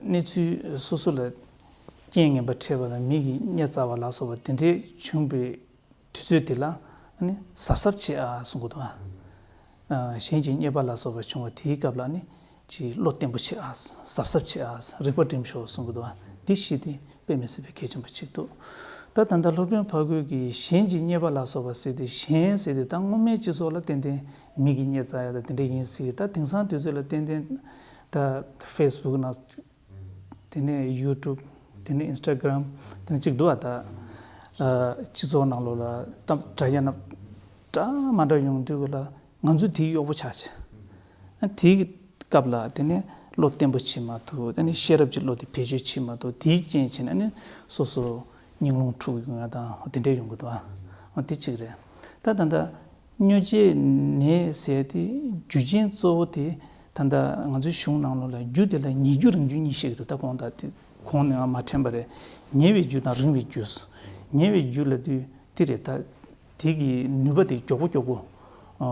གནས་ཚུལ་སོ་སོ་ལ་རྐྱེན་ངན་པ་འཕྲད་པ་དང་མི་གིས་བརྙས་བཙལ་བ་ལ་སོགས་པ་དེ་འདྲའི་བྱུང་བའི་དུས་ཚོད་དེ་ལ་ཨ་ནི་གཟབ་གཟབ་བྱེད་ཨ་གསུང་གི་འདུག་ཨ། གཞན་གྱིས་བརྙས་པ་ལ་སོགས་པ་བྱུང་བ་དེའི་སྐབས་ལ་ཨ་ནི་ཅིག་བློ་བརྟན་པོ་བྱེད་ཨ། གཟབ་གཟབ་བྱེད་ཨ། རིག་པ་སྒྲིམ་ཤོག་གསུང་གི་འདུག་ཨ། འདི་བཞི་དེ་དཔེ་མི་སྲིད་པའི་གལ་ཆེན་པོ་གཅིག་འདུག་ད་ད་ལྟ་སློབ་དཔོན་ཕ་རྒོད་ཀྱིས་གཞན་གྱིས་བརྙས་པ་ལ་སོགས་པ་ཟེར་དེ་གཞན་ཟེར་དེ་ད་སྔོན་མའི་སྤྱི་ཚོགས་ལ་ཏན་ཏན་མི་གིས་བརྙས་བཙལ་ཡ་ད་དེ་འདྲ་ཡིན་སྲིད། ད་དེང་སང་དུས་ཚོད་ལ་ཏན་ཏན་ད་ཧྥེ་སི་བུག་ནང་དེ་ནས་ཡུ་ཊུབ། དེ་ནས་ཨིན་སི་ཊ་གྷི་རམ། དེ་ནས་གཅིག་འདུག་བ་ད། སྤྱི་ཚོགས་ནང་ལོགས་ལ་ད་དྲ་རྒྱ་ནང་འདྲ་མ་འདྲ་ཡོང་དུས་ཀྱི་ལ་ང་ཚོ་དེའི་གཡོག་པོ་ཆགས་བྱས། དེའི་སྐབས་ལ་དེ་ནས་བློ་བརྟན་པོ་བྱེད་མ་ཐུབ། དེ་ནས་ཤེས་རབ་ཀྱི་བློ་དེ་བེད་སྤྱོད་བྱེད་མ་ཐུབ། དེའི་རྐྱེན་བྱས་ནས་ནི་སོ་སོ་སྙིང་རླུང་འཁྲུག་ཡོང་ཡ་དང་དེ་འདྲ་ཡོང་གི་འདུག་བ། དེ་གཅིག་རེད། ད་ད་ལྟ། སྨྱོ་བྱེད་ནད་ཟེར་དེ་རྒྱུ་རྐྱེན་གཙོ་བོ་དེ་ད་ལྟ་ང་ཚོའི་གཞུང་ནང་ལོགས་ལ་རྒྱུ་དེ་ལ་ཉེ་རྒྱུ་རིང་རྒྱུ་གཉིས་བཤད་ཀྱི་འདུག་ད་གོང་དག་དེ་གོང་ནས་ང་མ་དྲན་པ་རེད། ཉེ་བའི་རྒྱུ་དང་རིང་བའི་རྒྱུ། ཉེ་བའི་རྒྱུ་ལ་དུས་དེ་རེད། ད་དེ་གི་ནུས་པ་དེ་མགྱོགས་པོ་མགྱོགས་པོ་ཨ་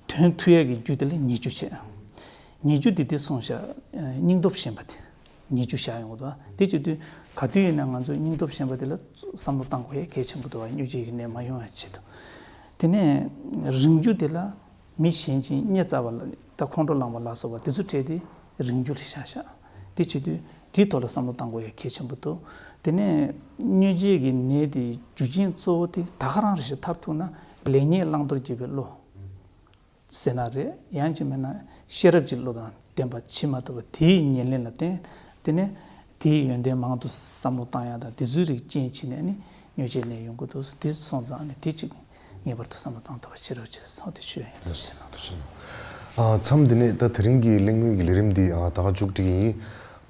ཐོན་ཐུབ་ཡ་གི་རྒྱུ་དེ་ལ་ཉེ་རྒྱུ་བྱས། ཉེ་རྒྱུ་དེ་དེ་སོང་ཤག་སྙིང་སྟོབས་ཞན་པ་དེ། ཉེ་རྒྱུ་བཞག་ཡོང་གི་འདུག་དེ་བྱེད་དུས་ག་དུས་ཡིན་ན་ང་ཚོས་སྙིང་སྟོབས་ཞན་པ་དེ་ལ་བསམ་བློ་བཏང་དགོས་ཡ་གལ་ཆེན་པོ་འདུག་སྨྱོ་བྱེད་ཀྱི་ནད་མ་ཡོང་བའི་ཆེད་དུ། དེ་ནས་རིང་རྒྱུ་དེ་ལ་མི་གཞན་གྱིས་བརྙས་བཙལ་བ་ལ་ད་ཁོང་ཁྲོ་ལངས་པ་ལ་སོགས་པ་དེ་ཚོ་འཕྲད་དེ་རིང་རྒྱུ་ལ་བཞག་བཞག་དེ་བྱེད་དུས་དེའི་ཐོག་ལ་བསམ་བློ་བཏང་དགོས་ཡ་གལ་ཆེན་པོ་འདུག་དེ་ནས་སྨྱོ་བྱེད་ཀྱི་ནད་དེ་རྒྱུ་རྐྱེན་གཙོ་བོ་དེ་ད་ག་རང་རེད་ཤག་མཐར་ཐུག་ན་ལེགས་ཉེས་བླང་དོར་བགྱིད་པའི་བློ། ཟེར་ན་རེད། ཡང་ཅིག་མིན་ན་ཤེས་རབ་ཀྱི་བློ་དང་ལྡན་པ་བྱེད་མ་ཐུབ་པ་དེའི་ཉེར་ལེན་ལ་བརྟེན། དེ་ནས་དེའི་ཡོན་ཏན་མང་དུ་བསམ་བློ་བཏང་ཡག་དང་དེ་ཚོའི་རིགས་རྐྱེན་བྱས་ནས་ནི་སྨྱོ་བྱེད་ནད་ཡོང་གི་འདུག་དེ་སོང་ཙང་ནི་དེ་གཅིག་ངེས་པར་དུ་བསམ་བློ་བཏང་ཐུབ་པ་བྱེད་རོགས་བྱེད་ཟེར་དེ་ཞུ་ཡ་ཡིན། ཐུགས་རྗེ་གནང་། ཐུགས་རྗེ་གནང་། ཨ་མཚམས་འདི་ནས་ད་དེ་རིང་གི་གླེང་མོལ་གྱི་ལས་རིམ་འདི་ཨ་ད་ག་མཇུག་སྒྲིལ་གྱི་ཡིན།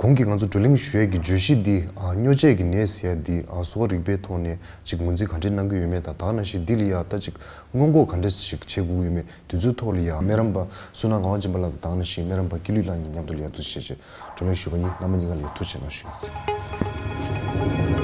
གོང་གི་ང་ཚོ་བགྲོ་གླེང་ཞུ་ཡས་ཀྱི་བརྗོད་གཞི་འདི་ཨ་སྨྱོ་བྱེད་ཀྱི་ནད་ཟེར་ཡས་འདི་ཨ་གསོ་བ་རིག་པའི་ཐོག་ནས་ཅིག་ངོས་འཛིན་ག་འདྲས་གནང་གི་ཡོད་མེད་དང་ད་ག་ནང་བཞིན་འདི་ལ་ཡ་ད་ཅིག་སྔོན་འགོག་ག་འདྲས་ཞིག་བྱེད་དགོས་ཀྱི་ཡོད་མེད་དེ་ཚོའི་ཐོག་ལ་ཡ་སྨན་རམས་པ་བསོད་ནམས་ངག་དབང་སྦྱིན་པ་ལགས་དང་ད་ག་ནང་བཞིན་སྨན་རམས་པ་ཀུན་ལེགས་ལགས་གཉིས་མཉམ་དུ་ལ་ཡ་འདུ་བྱེད་ཅེས་བགྲོ་གླེང་ཞུས་པ་ཡིན། རྣམ་པ་གཉིས་ཀ་ལ་ཡ་ཐུགས་རྗེ་གནང་ཞུ།